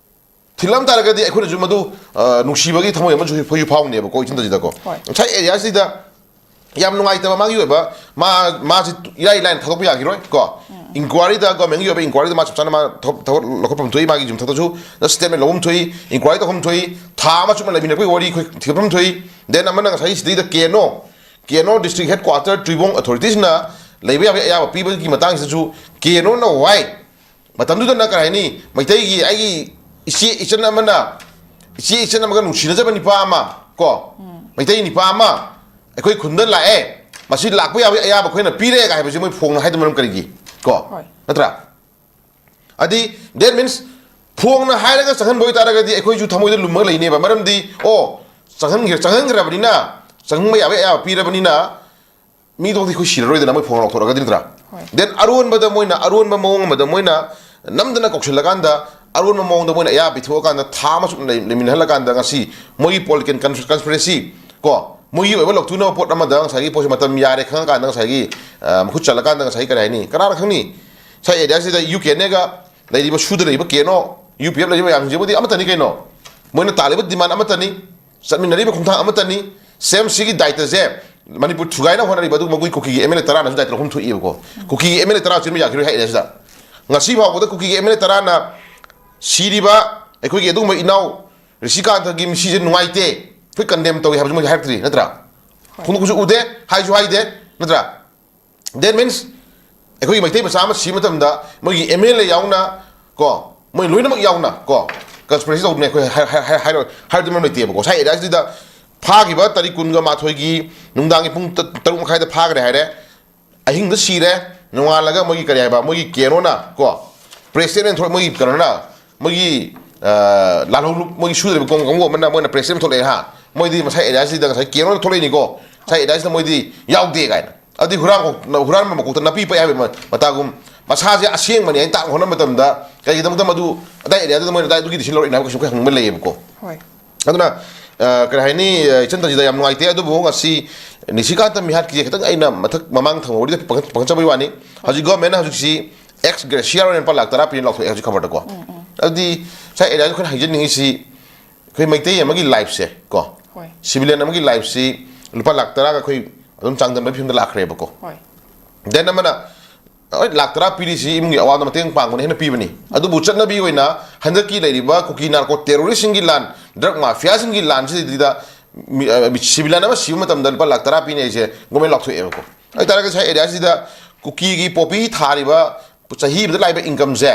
ꯊꯤꯜꯂꯝ ꯇꯥꯔꯒꯗꯤ ꯑꯩꯈꯣꯏꯅꯁꯨ ꯃꯗꯨ ꯑ, ꯅꯨꯡꯁꯤꯕꯒꯤ ꯊꯃꯣꯏ ꯑꯃꯁꯨ ꯑꯩꯈꯣꯏꯁꯨ ꯐꯥꯎꯅꯦꯕꯀꯣ, ꯏꯊꯟꯇꯁꯤꯗꯀꯣ꯫ ꯍꯣꯏ꯫ ꯉꯁꯥꯏ ꯑꯦꯔꯤꯌꯥꯁꯤꯗ ꯌꯥꯝ ꯅꯨꯡꯉꯥꯏꯇꯕ ꯃꯥꯒꯤ ꯑꯣꯏꯕ ꯃꯥ ꯃꯥꯁꯤ ꯏꯔꯥꯏ ꯂꯥꯏꯅ ꯊꯥꯗꯣꯛꯄ ꯌꯥꯈꯤꯔꯣꯏ ꯀꯣ꯫ ꯏꯟꯀ꯭ꯋꯥꯔꯤꯗ, ꯒꯣꯔꯃꯦꯟꯒꯤ ꯑꯣꯏꯕ ꯏꯟꯀ꯭ꯋꯥꯔꯤꯗ ꯃꯥ ꯆꯞ ꯆꯥꯅ ꯃꯥ ꯊꯕꯛ ꯊꯕꯛ ꯂꯧꯈꯠꯐꯝ ꯊꯣꯛꯏ, ꯃꯥꯒꯤ ꯌꯨꯝꯊꯛꯇꯁꯨ ꯁ꯭ꯇꯦꯠꯃꯦꯟ ꯂꯧꯐꯝ ꯊꯣꯛꯏ, ꯏꯟꯀ꯭ꯋꯥꯔꯤ ꯇꯧꯐꯝ ꯊꯣꯛꯏ, ꯊꯥ ꯑꯃ ꯆꯨꯞꯅ ꯂꯩꯃꯤꯟꯅꯔꯛꯄꯒꯤ ꯋꯥꯔꯤ ꯑꯩꯈꯣꯏ ꯊꯤꯒꯠꯐꯝ ꯊꯣꯛꯏ꯫ ꯗꯦꯟ ꯑꯃꯅ ꯉꯁꯥꯏ ꯁꯤꯗꯩꯗ ꯀꯦꯅꯣ, ꯀꯦꯅꯣ ꯗꯤꯁꯇ꯭ꯔꯤꯛ ꯍꯦꯗ ꯀ꯭ꯋꯥꯇꯔ ꯇꯨꯏꯕꯣꯡ ꯑꯣꯊꯣꯔꯤꯇꯤꯁꯅ ꯂꯩꯕ ꯌꯥꯕꯒꯤ ꯑꯌꯥꯕ ꯄꯤꯕꯒꯤ ꯃꯇꯥꯡꯁꯤꯗꯁꯨ ꯀꯦꯅꯣꯅ ꯋꯥꯏ ꯃꯇꯝꯗꯨꯗꯅ ꯀꯔꯤ ꯍꯥꯏꯅꯤ, ꯃꯩꯇꯩꯒꯤ ꯑꯩꯒꯤ ꯏꯆꯦ ꯏꯆꯟ ꯑꯃꯅ, ꯏꯆꯦ ꯏꯆꯟ ꯑꯃꯒ ꯅꯨꯡꯁꯤꯅꯖꯕ ꯅꯨꯄꯥ ꯑꯃ ꯀꯣ, ꯃꯩꯇꯩ ꯅꯨꯄꯥ ꯑꯃ ꯑꯩꯈꯣꯏ ꯈꯨꯟꯗ ꯂꯥꯛꯑꯦ, ꯃꯁꯤ ꯂꯥꯛꯄ ꯌꯥꯕꯒꯤ ꯑꯌꯥꯕ ꯑꯩꯈꯣꯏꯅ ꯄꯤꯔꯦꯒ ꯍꯥꯏꯕꯁꯦ ꯃꯣꯏ ꯐꯣꯡꯅ ꯍꯥꯏꯗꯕ ꯃꯔꯝ ꯀꯔꯤꯒꯤ ꯀꯣ? ꯍꯣꯏ꯫ ꯅꯠꯇ꯭ꯔꯥ? ꯑꯗꯤ that means ꯐꯣꯡꯅ ꯍꯥꯏꯔꯒ ꯆꯪꯍꯟꯕ ꯑꯣꯏꯇꯥꯔꯒꯗꯤ ꯑꯩꯈꯣꯏꯁꯨ ꯊꯃꯣꯏꯗ ꯂꯨꯝꯃꯒ ꯂꯩꯅꯦꯕ꯫ ꯃꯔꯝꯗꯤ ꯑꯣ, ꯆꯪꯍꯟꯈ꯭ꯔ ꯆꯪꯍꯟꯈ꯭ꯔꯕꯅꯤꯅ, ꯆꯪꯍꯟꯕ ꯌꯥꯕꯒꯤ ꯑꯌꯥꯕ ꯄꯤꯔꯕꯅꯤꯅ ꯃꯤꯗꯣꯗꯤ ꯑꯩꯈꯣꯏ ꯁꯤꯔꯔꯣꯏꯗꯅ ꯃꯣꯏ ꯐꯣꯡ ꯂꯧꯊꯣꯔꯛꯑꯒꯗꯤ, ꯅꯠꯇ꯭ꯔꯥ? ꯍꯣꯏ꯫ ꯗꯦꯟ ꯑꯔꯣꯟꯕꯗ ꯃꯣꯏꯅ ꯑꯔꯣꯟꯕ ꯃꯑꯣꯡ ꯑꯃꯗ ꯃꯣꯏꯅ ꯅꯝꯗꯅ ꯀꯧꯁꯤꯜꯂꯀꯥꯟꯗ ꯑꯔꯣꯟꯕ ꯃꯑꯣꯡꯗ ꯃꯣꯏꯅ ꯑꯌꯥꯕ ꯄꯤꯊꯣꯛꯑꯀꯥꯟꯗ ꯊꯥ ꯑꯃ ꯆꯨꯞꯅ ꯂꯩ-, ꯂꯩꯃꯤꯟꯅꯍꯜꯂꯀꯥꯟꯗ ꯉꯁꯤ ꯃꯣꯏꯒꯤ political cons-, conspiracy ꯀꯣ, ꯃꯣꯏꯒꯤ ꯑꯣꯏꯕ ꯂꯧꯊꯣꯛꯅꯕ ꯄꯣꯠ ꯑꯃꯗ ꯉꯁꯥꯏꯒꯤ ꯄꯣꯠꯁꯦ ꯃꯇꯝ ꯌꯥꯔꯦ ꯈꯪꯉꯀꯥꯟꯗ ꯉꯁꯥꯏꯒꯤ, ꯑ, ꯃꯈꯨꯠ ꯆꯠꯂꯀꯥꯟꯗ ꯉꯁꯥꯏꯒꯤ ꯀꯔꯤ ꯍꯥꯏꯅꯤ, ꯀꯅꯥꯅ ꯈꯪꯅꯤ? ꯉꯁꯥꯏ areaꯁꯤꯗ ꯌꯨ ꯀꯦ ꯑꯦꯟ ꯑꯦꯒ ꯂꯩꯔꯤꯕ ꯁꯨꯗ ꯂꯩꯔꯤꯕ ꯀꯦ N O, U P F ꯂꯩꯔꯤꯕ ꯃꯌꯥꯝꯁꯤꯡꯁꯤꯕꯨꯗꯤ ꯑꯃꯠꯇꯅꯤ ꯀꯩꯅꯣ꯫ ꯃꯣꯏꯅ ꯇꯥꯜꯂꯤꯕ demand ꯑꯃꯠꯇꯅꯤ, ꯆꯠꯃꯤꯟꯅꯔꯤꯕ ꯈꯣꯡꯊꯥꯡ ꯑꯃꯠꯇꯅꯤ꯫ ꯁꯦꯝ ꯁꯤꯒꯤ ꯗꯥꯏꯇꯁꯦ ꯃꯅꯤꯄꯨꯔ ꯊꯨꯒꯥꯏꯅꯕ ꯍꯣꯠꯅꯔꯤꯕ ꯑꯗꯨꯒꯨꯝꯕ ꯑꯩꯈꯣꯏ ꯀꯨꯀꯤꯒꯤ ꯑꯦꯝ ꯑꯦꯜ ꯑꯦ ꯇꯔꯥꯅꯁꯨ ꯗꯥꯏꯇ ꯂꯧꯐꯝ ꯊꯣꯛꯏꯕꯀꯣ꯫ ꯀꯨꯀꯤꯒꯤ ꯑꯦꯝ ꯑꯦꯜ ꯑꯦ ꯇꯔꯥ ꯆꯦꯟꯕ ꯌꯥꯈꯤꯔꯣꯏ ꯍꯥꯏ areaꯁꯤꯗ꯫ ꯉꯁꯤ ꯐꯥꯎꯕꯗ ꯀꯨꯀꯤꯒꯤ ꯑꯦꯝ ꯑꯦꯜ ꯑꯦ ꯇꯔꯥꯅ ꯁꯤꯔꯤꯕ ꯑꯩꯈꯣꯏꯒꯤ ꯑꯗꯨꯒꯨꯝꯕ ꯏꯅꯥꯎ ꯔꯤꯁꯤꯀꯥꯟꯇꯒꯤ ꯃꯤꯁꯤꯁꯦ ꯅꯨꯡꯉꯥꯏꯇꯦ, ꯑꯩꯈꯣꯏ condemn ꯇꯧꯏ ꯍꯥꯏꯕꯁꯨ ꯃꯣꯏ ꯍꯥꯏꯔꯛꯇ꯭ꯔꯤ, ꯅꯠꯇ꯭ꯔꯥ? ꯍꯣꯏ꯫ ꯐꯣꯡꯗꯣꯛꯄꯁꯨ ꯎꯗꯦ, ꯍꯥꯏꯁꯨ ꯍꯥꯏꯗꯦ, ꯅꯠꯇ꯭ꯔꯥ? That means ꯑꯩꯈꯣꯏꯒꯤ ꯃꯩꯇꯩ ꯃꯆꯥ ꯑꯃ ꯁꯤꯕ ꯃꯇꯝꯗ ꯃꯣꯏꯒꯤ ꯑꯦꯝ ꯑꯦꯜ ꯑꯦ ꯌꯥꯎꯅ ꯀꯣ, ꯃꯣꯏ ꯂꯣꯏꯅꯃꯛ ꯌꯥꯎꯅ ꯀꯣ, conspiracy ꯇꯧꯗꯅ ꯑꯩꯈꯣꯏ ꯍꯥꯏ-, ꯍꯥꯏ-, ꯍꯥꯏ-, ꯍꯥꯏꯔꯣ-, ꯍꯥꯏꯔꯗꯤ ꯃꯔꯝ ꯂꯩꯇꯦꯕꯀꯣ꯫ ꯉꯁꯥꯏ areaꯁꯤꯗ ꯐꯥꯈꯤꯕ ꯇꯥꯔꯤꯛ ꯀꯨꯟꯒ ꯃꯥꯊꯣꯏꯒꯤ ꯅꯨꯡꯗꯥꯡꯒꯤ ꯄꯨꯡ ꯇ-, ꯇꯔꯨꯛ ꯃꯈꯥꯏꯗ ꯐꯥꯈ꯭ꯔꯦ ꯍꯥꯏꯔꯦ꯫ ꯑꯍꯤꯡꯗ ꯁꯤꯔꯦ, ꯅꯣꯡꯉꯥꯜꯂꯒ ꯃꯣꯏꯒꯤ ꯀꯔꯤ ꯍꯥꯏꯕ, ꯃꯣꯏꯒꯤ ꯀꯦ ꯑꯦꯟ ꯑꯣꯅ ꯀꯣ, press statement ꯊꯣꯛ-, ꯃꯣꯏꯒꯤ ꯀꯩꯅꯣꯅ, ꯃꯣꯏꯒꯤ, ꯑ, ꯂꯥꯜꯍꯧꯂꯨꯞ-, ꯃꯣꯏꯒꯤ ꯁꯨꯗ꯭ꯔꯤꯕ ꯀꯣꯡ ꯀꯥꯡꯕꯨ ꯑꯃꯅ ꯃꯣꯏꯅ press statement ꯊꯣꯛꯂꯛꯑꯦ ꯍꯥ, ꯃꯣꯏꯗꯤ ꯉꯁꯥꯏ areaꯁꯤꯗ ꯉꯁꯥꯏ ꯀꯦ ꯑꯦꯟ ꯑꯣꯅ ꯊꯣꯛꯂꯛꯏꯅꯤꯀꯣ, ꯉꯁꯥꯏ areaꯁꯤꯗ ꯃꯣꯏꯗꯤ ꯌꯥꯎꯗꯦ ꯀꯥꯏꯅ꯫ ꯑꯗꯨꯗꯤ ꯍꯨꯔꯥꯟ-, ꯍꯨꯔꯥꯟꯕ ꯃꯀꯣꯛꯇ ꯅꯥꯄꯤ ꯄꯛꯑꯦ ꯍꯥꯏꯕ ꯃ-, ꯃꯇꯥꯒꯨꯝ, ꯃꯁꯥꯁꯦ ꯑꯁꯦꯡꯕꯅꯤ ꯍꯥꯏꯅ ꯇꯥꯛꯅ ꯍꯣꯠꯅꯕ ꯃꯇꯝꯗ ꯀꯔꯤꯒꯤꯗꯃꯛꯇ ꯃꯗꯨ ꯑꯗꯥꯏ areaꯗꯨꯗ ꯃꯣꯏꯅ ꯑꯗꯥꯏꯗꯨꯒꯤ decision ꯂꯧꯔꯛꯏꯅꯣ ꯍꯥꯏꯕ ꯀꯩꯁꯨ ꯑꯩꯈꯣꯏ ꯍꯪꯅꯤꯡꯕ ꯂꯩꯌꯦꯕꯀꯣ꯫ ꯍꯣꯏ꯫ ꯑꯗꯨꯅ, ꯑ, ꯀꯔꯤ ꯍꯥꯏꯅꯤ, ꯑ, ꯏꯆꯟ ꯇꯟꯖꯤꯗ ꯌꯥꯝ ꯅꯨꯡꯉꯥꯏꯇꯦ꯫ ꯑꯗꯨꯕꯨ ꯉꯁꯤ ꯅꯤꯁꯤꯀꯥꯟꯇ ꯃꯤꯍꯥꯠꯀꯤꯁꯦ ꯈꯤꯇꯪ ꯑꯩꯅ ꯃꯊꯛ ꯃꯃꯥꯡ ꯊꯪꯕ ꯋꯥꯔꯤꯗ ꯄꯟꯈꯠ-, ꯄꯟꯈꯠꯆꯕꯒꯤ ꯋꯥꯅꯤ꯫ ꯍꯧꯖꯤꯛ governmentꯅ ꯍꯧꯖꯤꯛꯁꯤ ex gratia ꯑꯣꯏꯅ ꯂꯨꯄꯥ ꯂꯥꯛ ꯇꯔꯥ ꯄꯤꯅ ꯂꯥꯎꯊꯣꯛꯑꯦ ꯍꯧꯖꯤꯛ ꯈꯕꯔꯗꯀꯣ꯫ ꯎꯝ, ꯎꯝ꯫ ꯑꯗꯨꯗꯤ ꯉꯁꯥꯏ areaꯗ ꯑꯩꯈꯣꯏꯅ ꯍꯥꯏꯖꯅꯤꯡꯉꯤꯁꯤ ꯑꯩꯈꯣꯏ ꯃꯩꯇꯩ ꯑꯃꯒꯤ lifeꯁꯦ ꯀꯣ, ꯍꯣꯏ꯫ Civilian ꯑꯃꯒꯤ lifeꯁꯤ ꯂꯨꯄꯥ ꯂꯥꯛ ꯇꯔꯥꯒ ꯑꯩꯈꯣꯏ ꯑꯗꯨꯝ ꯆꯥꯡꯗꯝꯅꯕꯒꯤ ꯐꯤꯕꯝꯗ ꯂꯥꯛꯈ꯭ꯔꯦꯕꯀꯣ꯫ ꯍꯣꯏ꯫ Then ꯑꯃꯅ ꯍꯣꯏ, ꯂꯥꯛ ꯇꯔꯥ ꯄꯤꯔꯤꯁꯤ ꯏꯃꯨꯡꯒꯤ ꯑꯋꯥꯕꯗ ꯃꯇꯦꯡ ꯄꯥꯡꯕꯅ ꯍꯦꯟꯅ ꯄꯤꯕꯅꯤ꯫ ꯑꯗꯨꯕꯨ ꯆꯠꯅꯕꯤ ꯑꯣꯏꯅ ꯍꯟꯗꯛꯀꯤ ꯂꯩꯔꯤꯕ ꯀꯨꯀꯤ narco terroristꯁꯤꯡꯒꯤ ꯂꯥꯟ, drug mafiaꯁꯤꯡꯒꯤ ꯂꯥꯟꯁꯤꯗꯩꯗ ꯃꯤ-, ꯑ, ꯃꯤ-, civilian ꯑꯃ ꯁꯤꯕ ꯃꯇꯝꯗ ꯂꯨꯄꯥ ꯂꯥꯛ ꯇꯔꯥ ꯄꯤꯅꯤ ꯍꯥꯏꯁꯦ government ꯂꯥꯎꯊꯣꯛꯑꯦꯕꯀꯣ꯫ ꯑꯗꯨ ꯑꯣꯏꯇꯥꯔꯒꯗꯤ ꯉꯁꯥꯏ areaꯁꯤꯗ ꯀꯨꯀꯤꯒꯤ poppy ꯊꯥꯔꯤꯕ ꯆꯍꯤ ꯑꯃꯗ ꯂꯥꯛꯏꯕ incomeꯁꯦ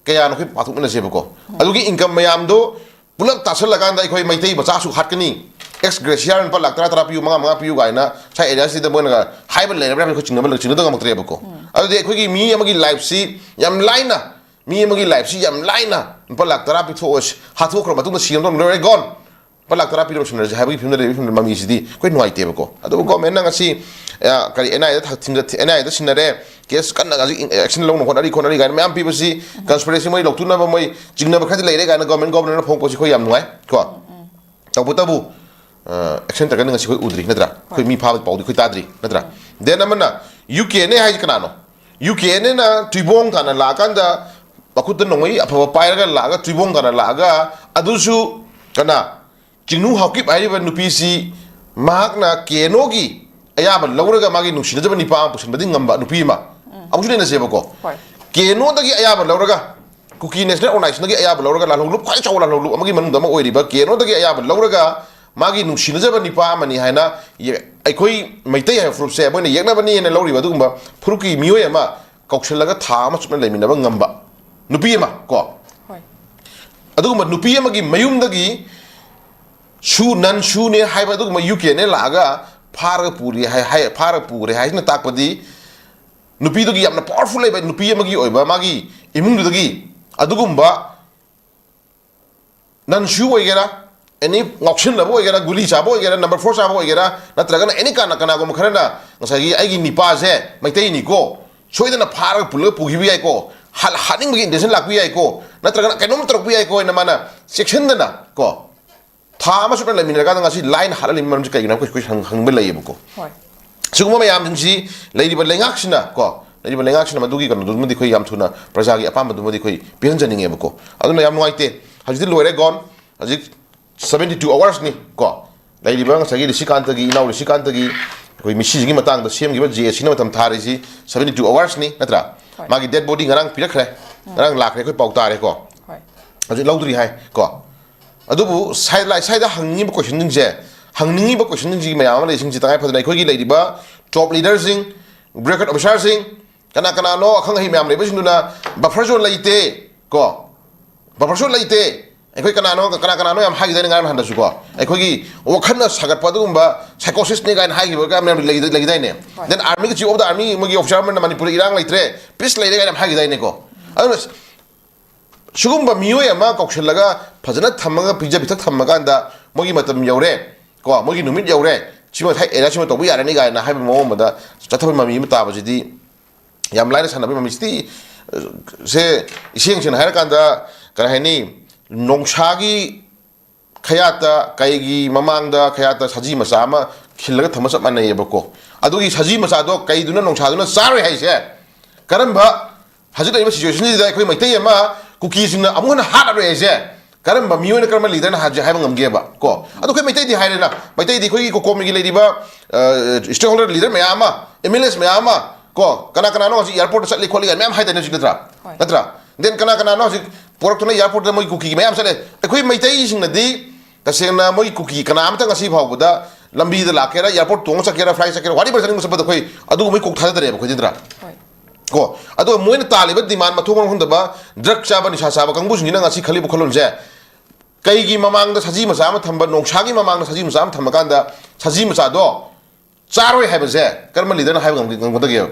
ꯀꯌꯥꯅꯣ ꯑꯩꯈꯣꯏ ꯄꯥꯊꯣꯛꯃꯤꯟꯅꯁꯦꯕꯀꯣ꯫ ꯑꯗꯨꯒꯤ income ꯃꯌꯥꯝꯗꯣ ꯄꯨꯂꯞ ꯇꯥꯁꯜꯂꯀꯥꯟꯗ ꯑꯩꯈꯣꯏ ꯃꯩꯇꯩ ꯃꯆꯥ ꯑꯁꯨꯛ ꯍꯥꯠꯀꯅꯤ, ex gratia ꯂꯨꯄꯥ ꯂꯥꯛ ꯇꯔꯥ ꯇꯔꯥ ꯄꯤꯌꯨ, ꯃꯉꯥ ꯃꯉꯥ ꯄꯤꯌꯨ ꯀꯥꯏꯅ ꯉꯁꯥꯏ areaꯁꯤꯗ ꯃꯣꯏꯅꯒ ꯍꯥꯏꯕ ꯂꯩꯔꯕ꯭ꯔꯥ ꯍꯥꯏꯕꯗꯤ ꯑꯩꯈꯣꯏ ꯆꯤꯡꯅꯕ, ꯆꯤꯡꯅꯗꯕ ꯉꯝꯃꯛꯇ꯭ꯔꯦꯕꯀꯣ꯫ ꯎꯝ꯫ ꯑꯗꯨꯗꯤ ꯑꯩꯈꯣꯏꯒꯤ ꯃꯤ ꯑꯃꯒꯤ lifeꯁꯤ ꯌꯥꯝ ꯂꯥꯏꯅ, ꯃꯤ ꯑꯃꯒꯤ lifeꯁꯤ ꯌꯥꯝ ꯂꯥꯏꯅ ꯂꯨꯄꯥ ꯂꯥꯛ ꯇꯔꯥ ꯄꯤꯊꯣꯛꯑ ꯁꯤ-, ꯍꯥꯠꯇꯣꯛꯈ꯭ꯔ ꯃꯇꯨꯡꯗ ꯁꯤꯔ ꯃꯇꯨꯡꯗ ꯂꯣꯏꯔꯦ, gone꯫ ꯂꯨꯄꯥ ꯂꯥꯛ ꯇꯔꯥ ꯄꯤꯔꯣ ꯁꯤꯟꯅꯔꯁꯦ ꯍꯥꯏꯕꯒꯤ ꯐꯤꯕꯝꯗ ꯂꯩꯕꯒꯤ ꯐꯤꯕꯝꯗ ꯃꯃꯤꯁꯤꯗꯤ ꯑꯩꯈꯣꯏ ꯅꯨꯡꯉꯥꯏꯇꯦꯕꯀꯣ꯫ ꯑꯗꯨꯕꯨ ꯒꯣꯔꯃꯦꯟꯅ ꯉꯁꯤ, ꯑ, ꯀꯔꯤ, ꯑꯦꯟ ꯑꯥꯏ ꯑꯦꯗ ꯊꯤꯡꯒꯠ-, ꯑꯦꯟ ꯑꯥꯏ ꯑꯦꯗ ꯁꯤꯟꯅꯔꯦ, ꯀꯦꯁ ꯀꯟꯅ ꯍꯧꯖꯤꯛ ꯑꯦꯛꯁꯟ ꯂꯧꯅ ꯍꯣꯠꯅꯔꯤ ꯈꯣꯠꯅꯔꯤ ꯀꯥꯏꯅ ꯃꯌꯥꯝ ꯄꯤꯕꯁꯤ, ꯀꯟꯁꯄꯤꯔꯦꯁꯤ ꯃꯣꯏ ꯂꯧꯊꯣꯛꯅꯕ ꯃꯣꯏ ꯆꯤꯡꯅꯕ ꯈꯔꯗꯤ ꯂꯩꯔꯦ ꯀꯥꯏꯅ ꯒꯣꯔꯃꯦꯟ ꯒꯣꯔꯃꯦꯟꯅ ꯐꯣꯡꯄꯁꯤ ꯑꯩꯈꯣꯏ ꯌꯥꯝ ꯅꯨꯡꯉꯥꯏ ꯀꯣ꯫ ꯇꯧꯕꯇꯕꯨ, ꯑ, ꯑꯦꯛꯁꯟ ꯇꯧꯔꯒꯅ ꯉꯁꯤ ꯑꯩꯈꯣꯏ ꯎꯗ꯭ꯔꯤ ꯅꯠꯇ꯭ꯔꯥ? ꯑꯩꯈꯣꯏ ꯃꯤ ꯐꯥꯕ ꯄꯥꯎꯗꯤ ꯑꯩꯈꯣꯏ ꯇꯥꯗ꯭ꯔꯤ ꯅꯠꯇ꯭ꯔꯥ? ꯗꯦꯟ ꯑꯃꯅ ꯌꯨ ꯀꯦ ꯑꯦꯟ ꯑꯦ ꯍꯥꯏꯁꯤ ꯀꯅꯥꯅꯣ? ꯌꯨ ꯀꯦ ꯑꯦꯟ ꯑꯦꯅ ꯇꯨꯏꯕꯣꯡ ꯇꯥꯅ ꯂꯥꯛꯑꯀꯥꯟꯗ ꯃꯈꯨꯠꯇ ꯅꯣꯡꯃꯩ ꯑꯐꯕ ꯄꯥꯏꯔꯒ ꯂꯥꯛꯑꯒ, ꯇꯨꯏꯕꯣꯡ ꯇꯥꯅ ꯂꯥꯛꯑꯒ, ꯑꯗꯨꯁꯨ ꯀꯅꯥ? ꯆꯤꯡꯅꯨ ꯍꯥꯎꯀꯤꯞ ꯍꯥꯏꯔꯤꯕ ꯅꯨꯄꯤꯁꯤ ꯃꯍꯥꯛꯅ ꯀꯦꯅꯣꯒꯤ ꯑꯌꯥꯕ ꯂꯧꯔꯒ ꯃꯥꯒꯤ ꯅꯨꯡꯁꯤꯅꯖꯕ ꯅꯤꯄꯥ ꯑꯃ ꯄꯨꯁꯤꯟꯕꯗꯤ ꯉꯝꯕ ꯅꯨꯄꯤ ꯑꯃ꯫ ꯑꯃꯨꯛꯁꯨ ꯅꯩꯅꯁꯦꯕꯀꯣ꯫ ꯍꯣꯏ꯫ ꯀꯦꯅꯣꯗꯒꯤ ꯑꯌꯥꯕ ꯂꯧꯔꯒ, ꯀꯨꯀꯤ ꯅꯦꯁꯅꯦꯜ ꯑꯣꯔꯒꯅꯥꯏꯖꯦꯁꯟꯗꯒꯤ ꯑꯌꯥꯕ ꯂꯧꯔꯒ, ꯂꯥꯜꯍꯧꯂꯨꯞ, ꯈ꯭ꯋꯥꯏ ꯆꯥꯎꯕ ꯂꯥꯜꯍꯧꯂꯨꯞ ꯑꯃꯒꯤ ꯃꯅꯨꯡꯗ ꯑꯃ ꯑꯣꯏꯔꯤꯕ ꯀꯦꯅꯣꯗꯒꯤ ꯑꯌꯥꯕ ꯂꯧꯔꯒ ꯃꯥꯒꯤ ꯅꯨꯡꯁꯤꯅꯖꯕ ꯅꯤꯄꯥ ꯑꯃꯅꯤ ꯍꯥꯏꯅ ꯌꯦ-, ꯑꯩꯈꯣꯏ ꯃꯩꯇꯩ ꯍꯥꯏꯕ ꯐꯨꯔꯨꯞꯁꯦ ꯃꯣꯏꯅ ꯌꯦꯛꯅꯕꯅꯤ ꯍꯥꯏꯅ ꯂꯧꯔꯤꯕ ꯑꯗꯨꯒꯨꯝꯕ ꯐꯨꯔꯨꯞꯀꯤ ꯃꯤꯑꯣꯏ ꯑꯃ ꯀꯧꯁꯤꯜꯂꯒ ꯊꯥ ꯑꯃ ꯆꯨꯞꯅ ꯂꯩꯃꯤꯟꯅꯕ ꯉꯝꯕ ꯅꯨꯄꯤ ꯑꯃ ꯀꯣ꯫ ꯍꯣꯏ꯫ ꯑꯗꯨꯒꯨꯝꯕ ꯅꯨꯄꯤ ꯑꯃꯒꯤ ꯃꯌꯨꯝꯗꯒꯤ ꯁꯨ, ꯅꯟ ꯁꯨꯅꯦ ꯍꯥꯏꯕ ꯑꯗꯨꯒꯨꯝꯕ ꯌꯨ ꯀꯦ ꯑꯦꯟ ꯑꯦ ꯂꯥꯛꯑꯒ ꯐꯥꯔꯒ ꯄꯨꯔꯦ ꯍꯥꯏ, ꯍꯥꯏ, ꯐꯥꯔꯒ ꯄꯨꯔꯦ ꯍꯥꯏꯁꯤꯅ ꯇꯥꯛꯄꯗꯤ ꯅꯨꯄꯤꯗꯨꯒꯤ ꯌꯥꯝꯅ ꯄꯥꯋꯔꯐꯨꯜ ꯂꯩꯕ ꯅꯨꯄꯤ ꯑꯃꯒꯤ ꯑꯣꯏꯕ ꯃꯥꯒꯤ ꯏꯃꯨꯡꯗꯨꯗꯒꯤ ꯑꯗꯨꯒꯨꯝꯕ ꯅꯟ ꯁꯨ ꯑꯣꯏꯒꯦꯔꯥ, ꯑꯦꯅꯤ ꯉꯥꯎꯁꯤꯟꯅꯕ ꯑꯣꯏꯒꯦꯔꯥ, ꯒꯨꯂꯤ ꯆꯥꯕ ꯑꯣꯏꯒꯦꯔꯥ, ꯅꯝꯕꯔ ꯐꯣꯔ ꯆꯥꯕ ꯑꯣꯏꯒꯦꯔꯥ, ꯅꯠꯇ꯭ꯔꯒꯅ ꯑꯦꯅꯤ ꯀꯅꯥ-, ꯀꯅꯥꯒꯨꯝꯕ ꯈꯔꯅ ꯉꯁꯥꯏꯒꯤ ꯑꯩꯒꯤ ꯅꯤꯄꯥꯁꯦ ꯃꯩꯇꯩꯅꯤꯀꯣ, ꯁꯣꯏꯗꯅ ꯐꯥꯔꯒ ꯄꯨꯜꯂꯒ ꯄꯨꯈꯤꯕ ꯌꯥꯏꯀꯣ, ꯍꯥꯠ-, ꯍꯥꯠꯅꯤꯡꯕꯒꯤ ꯏꯟꯇꯦꯟꯁꯟ ꯂꯥꯛꯄ ꯌꯥꯏꯀꯣ, ꯅꯠꯇ꯭ꯔꯒꯅ ꯀꯩꯅꯣꯝ ꯇꯧꯔꯛꯄ ꯌꯥꯏꯀꯣ ꯍꯥꯏꯅ ꯃꯥꯅ ꯆꯦꯛꯁꯤꯟꯗꯅ ꯀꯣ, ꯊꯥ ꯑꯃ ꯆꯨꯞꯅ ꯂꯩꯃꯤꯟꯅꯔꯀꯥꯟꯗ ꯉꯁꯤ ꯂꯥꯏꯅ ꯍꯥꯠꯍꯜꯂꯤꯕ ꯃꯔꯝꯁꯤ ꯀꯩꯒꯤꯅꯣ? ꯑꯩꯈꯣꯏ, ꯑꯩꯈꯣꯏ ꯍꯪ-, ꯍꯪꯕ ꯂꯩꯌꯦꯕꯀꯣ꯫ ꯍꯣꯏ꯫ ꯁꯤꯒꯨꯝꯕ ꯃꯌꯥꯝꯁꯤꯡꯁꯤ ꯂꯩꯔꯤꯕ ꯂꯩꯉꯥꯛꯁꯤꯅ ꯀꯣ, ꯂꯩꯔꯤꯕ ꯂꯩꯉꯥꯛꯁꯤꯅ ꯃꯗꯨꯒꯤ ꯀꯩꯅꯣꯗꯨꯃꯗꯤ ꯑꯩꯈꯣꯏ ꯌꯥꯝ ꯊꯨꯅ ꯄ꯭ꯔꯖꯥꯒꯤ ꯑꯄꯥꯝꯕꯗꯨꯃꯗꯤ ꯑꯩꯈꯣꯏ ꯄꯤꯍꯟꯖꯅꯤꯡꯉꯦꯕꯀꯣ꯫ ꯑꯗꯨꯅ ꯌꯥꯝ ꯅꯨꯡꯉꯥꯏꯇꯦ꯫ ꯍꯧꯖꯤꯛꯇꯤ ꯂꯣꯏꯔꯦ ꯒꯣꯟ꯫ ꯍꯧꯖꯤꯛ seventy two hoursꯅꯤ ꯀꯣ꯫ ꯂꯩꯔꯤꯕ ꯉꯁꯥꯏꯒꯤ ꯔꯤꯁꯤꯀꯥꯟꯇꯒꯤ, ꯏꯅꯥꯎ ꯔꯤꯁꯤꯀꯥꯟꯇꯒꯤ ꯑꯩꯈꯣꯏ ꯃꯤꯁꯤꯁꯤꯒꯤ ꯃꯇꯥꯡꯗ ꯁꯦꯝꯈꯤꯕ ꯖꯦ ꯑꯦꯁꯤꯅ ꯃꯇꯝ ꯊꯥꯔꯤꯁꯤ seventy two hoursꯅꯤ ꯅꯠꯇ꯭ꯔꯥ? ꯍꯣꯏ꯫ ꯃꯥꯒꯤ dead body ꯉꯔꯥꯡ ꯄꯤꯔꯛꯈ꯭ꯔꯦ꯫ ꯎꯝ꯫ ꯉꯔꯥꯡ ꯂꯥꯛꯈ꯭ꯔꯦ, ꯑꯩꯈꯣꯏ ꯄꯥꯎ ꯇꯥꯔꯦꯀꯣ꯫ ꯍꯣꯏ꯫ ꯍꯧꯖꯤꯛ ꯂꯧꯗ꯭ꯔꯤ ꯍꯥꯏ ꯀꯣ꯫ ꯑꯗꯨꯕꯨ ꯁꯥꯏ-, ꯂꯥꯏ-, ꯁ꯭ꯋꯥꯏꯗ ꯍꯪꯅꯤꯡꯉꯤꯕ questionꯁꯤꯡꯁꯦ, ꯍꯪꯅꯤꯡꯉꯤꯕ questionꯁꯤꯡꯁꯤꯒꯤ ꯃꯌꯥꯝ ꯑꯃ ꯂꯩꯁꯤꯡꯁꯤ ꯇꯉꯥꯏ ꯐꯗꯅ ꯑꯩꯈꯣꯏꯒꯤ ꯂꯩꯔꯤꯕ top leaderꯁꯤꯡ, bureaucrat officerꯁꯤꯡ, ꯀꯅꯥ ꯀꯅꯥꯅꯣ ꯑꯈꯪ ꯑꯍꯩ ꯃꯌꯥꯝ ꯂꯩꯕꯁꯤꯡꯗꯨꯅ buffer zone ꯂꯩꯇꯦ ꯀꯣ, buffer zone ꯂꯩꯇꯦ, ꯑꯩꯈꯣꯏ ꯀꯅꯥꯅꯣ, ꯀꯅꯥ ꯀꯅꯥꯅꯣ ꯌꯥꯝ ꯍꯥꯏꯈꯤꯗꯥꯏꯅꯦ ꯉꯔꯥꯡ ꯅꯍꯥꯟꯗꯁꯨ ꯀꯣ, ꯑꯩꯈꯣꯏꯒꯤ ꯋꯥꯈꯜꯅ ꯁꯥꯒꯠꯄ ꯑꯗꯨꯒꯨꯝꯕ psychosisꯅꯦ ꯀꯥꯏꯅ ꯍꯥꯏꯈꯤꯕ ꯀꯌꯥꯝ ꯌꯥꯝ ꯂꯩ-, ꯂꯩꯈꯤꯗꯥꯏꯅꯦ? ꯍꯣꯏ꯫ Then armyꯒꯤ chief of the army ꯑꯃꯒꯤ officer ꯑꯃꯅ ꯃꯅꯤꯄꯨꯔꯗ ꯏꯔꯥꯡ ꯂꯩꯇ꯭ꯔꯦ, peace ꯂꯩꯔꯦ ꯀꯥꯏꯅ ꯌꯥꯝ ꯍꯥꯏꯈꯤꯗꯥꯏꯅꯦꯀꯣ? ꯑꯗꯨꯅ ꯁꯤꯒꯨꯝꯕ ꯃꯤꯑꯣꯏ ꯑꯃ ꯀꯧꯁꯤꯜꯂꯒ ꯐꯖꯅ ꯊꯝꯃꯒ ꯄꯤꯖ ꯄꯤꯊꯛ ꯊꯝꯃꯀꯥꯟꯗ ꯃꯣꯏꯒꯤ ꯃꯇꯝ ꯌꯧꯔꯦ, ꯀꯣ, ꯃꯣꯏꯒꯤ ꯅꯨꯃꯤꯠ ꯌꯧꯔꯦ, ꯁꯤꯃ ꯊꯥꯏ ꯑꯦꯔꯤꯌꯥ ꯁꯤꯃ ꯇꯧꯕ ꯌꯥꯔꯅꯤ ꯀꯥꯏꯅ ꯍꯥꯏꯕ ꯃꯑꯣꯡ ꯑꯃꯗ ꯆꯠꯊꯕ ꯃꯃꯤ ꯑꯃ ꯇꯥꯕꯁꯤꯗꯤ ꯌꯥꯝ ꯂꯥꯏꯅ ꯁꯥꯟꯅꯕ ꯃꯃꯤꯁꯤꯗꯤ, ꯑ, ꯁꯦ, ꯏꯁꯦꯡ ꯁꯦꯡꯅ ꯍꯥꯏꯔꯀꯥꯟꯗ, ꯀꯔꯤ ꯍꯥꯏꯅꯤ, ꯅꯣꯡꯁꯥꯒꯤ ꯈꯌꯥꯠꯇ ꯀꯩꯒꯤ ꯃꯃꯥꯡꯗ ꯈꯌꯥꯠꯇ ꯁꯖꯤ ꯃꯆꯥ ꯑꯃ ꯈꯤꯜꯂꯒ ꯊꯝꯕ ꯆꯞ ꯃꯥꯟꯅꯩꯌꯦꯕꯀꯣ꯫ ꯑꯗꯨꯒꯤ ꯁꯖꯤ ꯃꯆꯥꯗꯣ ꯀꯩꯗꯨꯅ ꯅꯣꯡꯁꯥꯗꯨꯅ ꯆꯥꯔꯣꯏ ꯍꯥꯏꯁꯦ? ꯀꯔꯝꯕ, ꯍꯧꯖꯤꯛ ꯂꯩꯔꯤꯕ ꯁꯤꯆꯨꯋꯦꯁꯟꯁꯤꯗ ꯑꯩꯈꯣꯏ ꯃꯩꯇꯩ ꯑꯃ ꯀꯨꯀꯤꯁꯤꯡꯅ ꯑꯃꯨꯛ ꯍꯟꯅ ꯍꯥꯠꯂꯔꯣꯏ ꯍꯥꯏꯁꯦ ꯀꯔꯝꯕ ꯃꯤꯑꯣꯏꯅ, ꯀꯔꯝꯕ ꯂꯤꯗꯔꯅ ꯍꯥꯏꯕ ꯉꯝꯒꯦꯕ ꯀꯣ? ꯑꯗꯣ ꯑꯩꯈꯣꯏ ꯃꯩꯇꯩꯗꯤ ꯍꯥꯏꯔꯦꯅ, ꯃꯩꯇꯩꯗꯤ ꯑꯩꯈꯣꯏꯒꯤ ꯀꯣꯀꯣꯃꯤꯒꯤ ꯂꯩꯔꯤꯕ ꯁ꯭ꯇꯦꯛ ꯍꯣꯜꯗꯔ ꯂꯤꯗꯔ ꯃꯌꯥꯝ ꯑꯃ, ꯑꯦꯝ ꯑꯦꯜ ꯑꯦꯁ ꯃꯌꯥꯝ ꯑꯃ, ꯀꯣ, ꯀꯅꯥ ꯀꯅꯥꯅꯣ ꯍꯧꯖꯤꯛ ꯑꯦꯌꯥꯔꯄꯣꯔꯠꯇ ꯆꯠꯂꯤ ꯈꯣꯠꯂꯤ ꯀꯥꯏꯅ ꯃꯌꯥꯝ ꯍꯥꯏꯗꯅ ꯍꯧꯖꯤꯛ, ꯅꯠꯇ꯭ꯔꯥ? ꯍꯣꯏ꯫ ꯅꯠꯇ꯭ꯔꯥ? ꯗꯦꯟ ꯀꯅꯥ ꯀꯅꯥꯅꯣ ꯍꯧꯖꯤꯛ ꯄꯣꯔꯛꯇꯨꯅ ꯑꯦꯌꯥꯔꯄꯣꯔꯠꯇ ꯃꯣꯏ ꯀꯨꯀꯤꯒꯤ ꯃꯌꯥꯝ ꯆꯠꯂꯦ꯫ ꯑꯩꯈꯣꯏ ꯃꯩꯇꯩꯁꯤꯡꯅꯗꯤ ꯇꯁꯦꯡꯅ ꯃꯣꯏ ꯀꯨꯀꯤ ꯀꯅꯥ ꯑꯃꯇ ꯉꯁꯤ ꯐꯥꯎꯕꯗ ꯂꯝꯕꯤꯗ ꯂꯥꯛꯀꯦꯔꯥ, ꯑꯦꯌꯥꯔꯄꯣꯔꯠ ꯇꯣꯡꯉ ꯆꯠꯀꯦꯔꯥ, ꯐ꯭ꯂꯥꯏꯠ ꯆꯠꯀꯦꯔꯥ, ꯋꯥꯔꯤ ꯆꯠꯅꯤꯡꯕ ꯆꯠꯄꯗ ꯑꯩꯈꯣꯏ ꯑꯗꯨꯒꯨꯝꯕꯩ ꯀꯣꯛ ꯊꯥꯗꯗ꯭ꯔꯦꯕ ꯑꯩꯈꯣꯏꯗꯤ, ꯅꯠꯇ꯭ꯔꯥ? ꯍꯣꯏ꯫ ꯀꯣ, ꯑꯗꯣ ꯃꯣꯏꯅ ꯇꯥꯜꯂꯤꯕ ꯗꯤꯃꯥꯟ ꯃꯊꯣꯡ ꯃꯔꯝ ꯈꯪꯗꯕ, ꯗ꯭ꯔꯒ ꯆꯥꯕ, ꯅꯤꯁꯥ ꯆꯥꯕ ꯀꯥꯡꯕꯨꯁꯤꯡꯁꯤꯅ ꯉꯁꯤ ꯈꯜꯂꯤꯕ ꯋꯥꯈꯜꯂꯣꯟꯁꯦ, ꯀꯩꯒꯤ ꯃꯃꯥꯡꯗ ꯁꯖꯤ ꯃꯆꯥ ꯑꯃ ꯊꯝꯕ, ꯅꯣꯡꯁꯥꯒꯤ ꯃꯃꯥꯡꯗ ꯁꯖꯤ ꯃꯆꯥ ꯑꯃ ꯊꯝꯃꯀꯥꯟꯗ ꯁꯖꯤ ꯃꯆꯥꯗꯣ ꯆꯥꯔꯣꯏ ꯍꯥꯏꯕꯁꯦ ꯀꯔꯝꯕ ꯂꯤꯗꯔꯅ ꯍꯥꯏꯕ ꯉꯝꯒ-, ꯉꯝꯒꯗꯒꯦꯕ?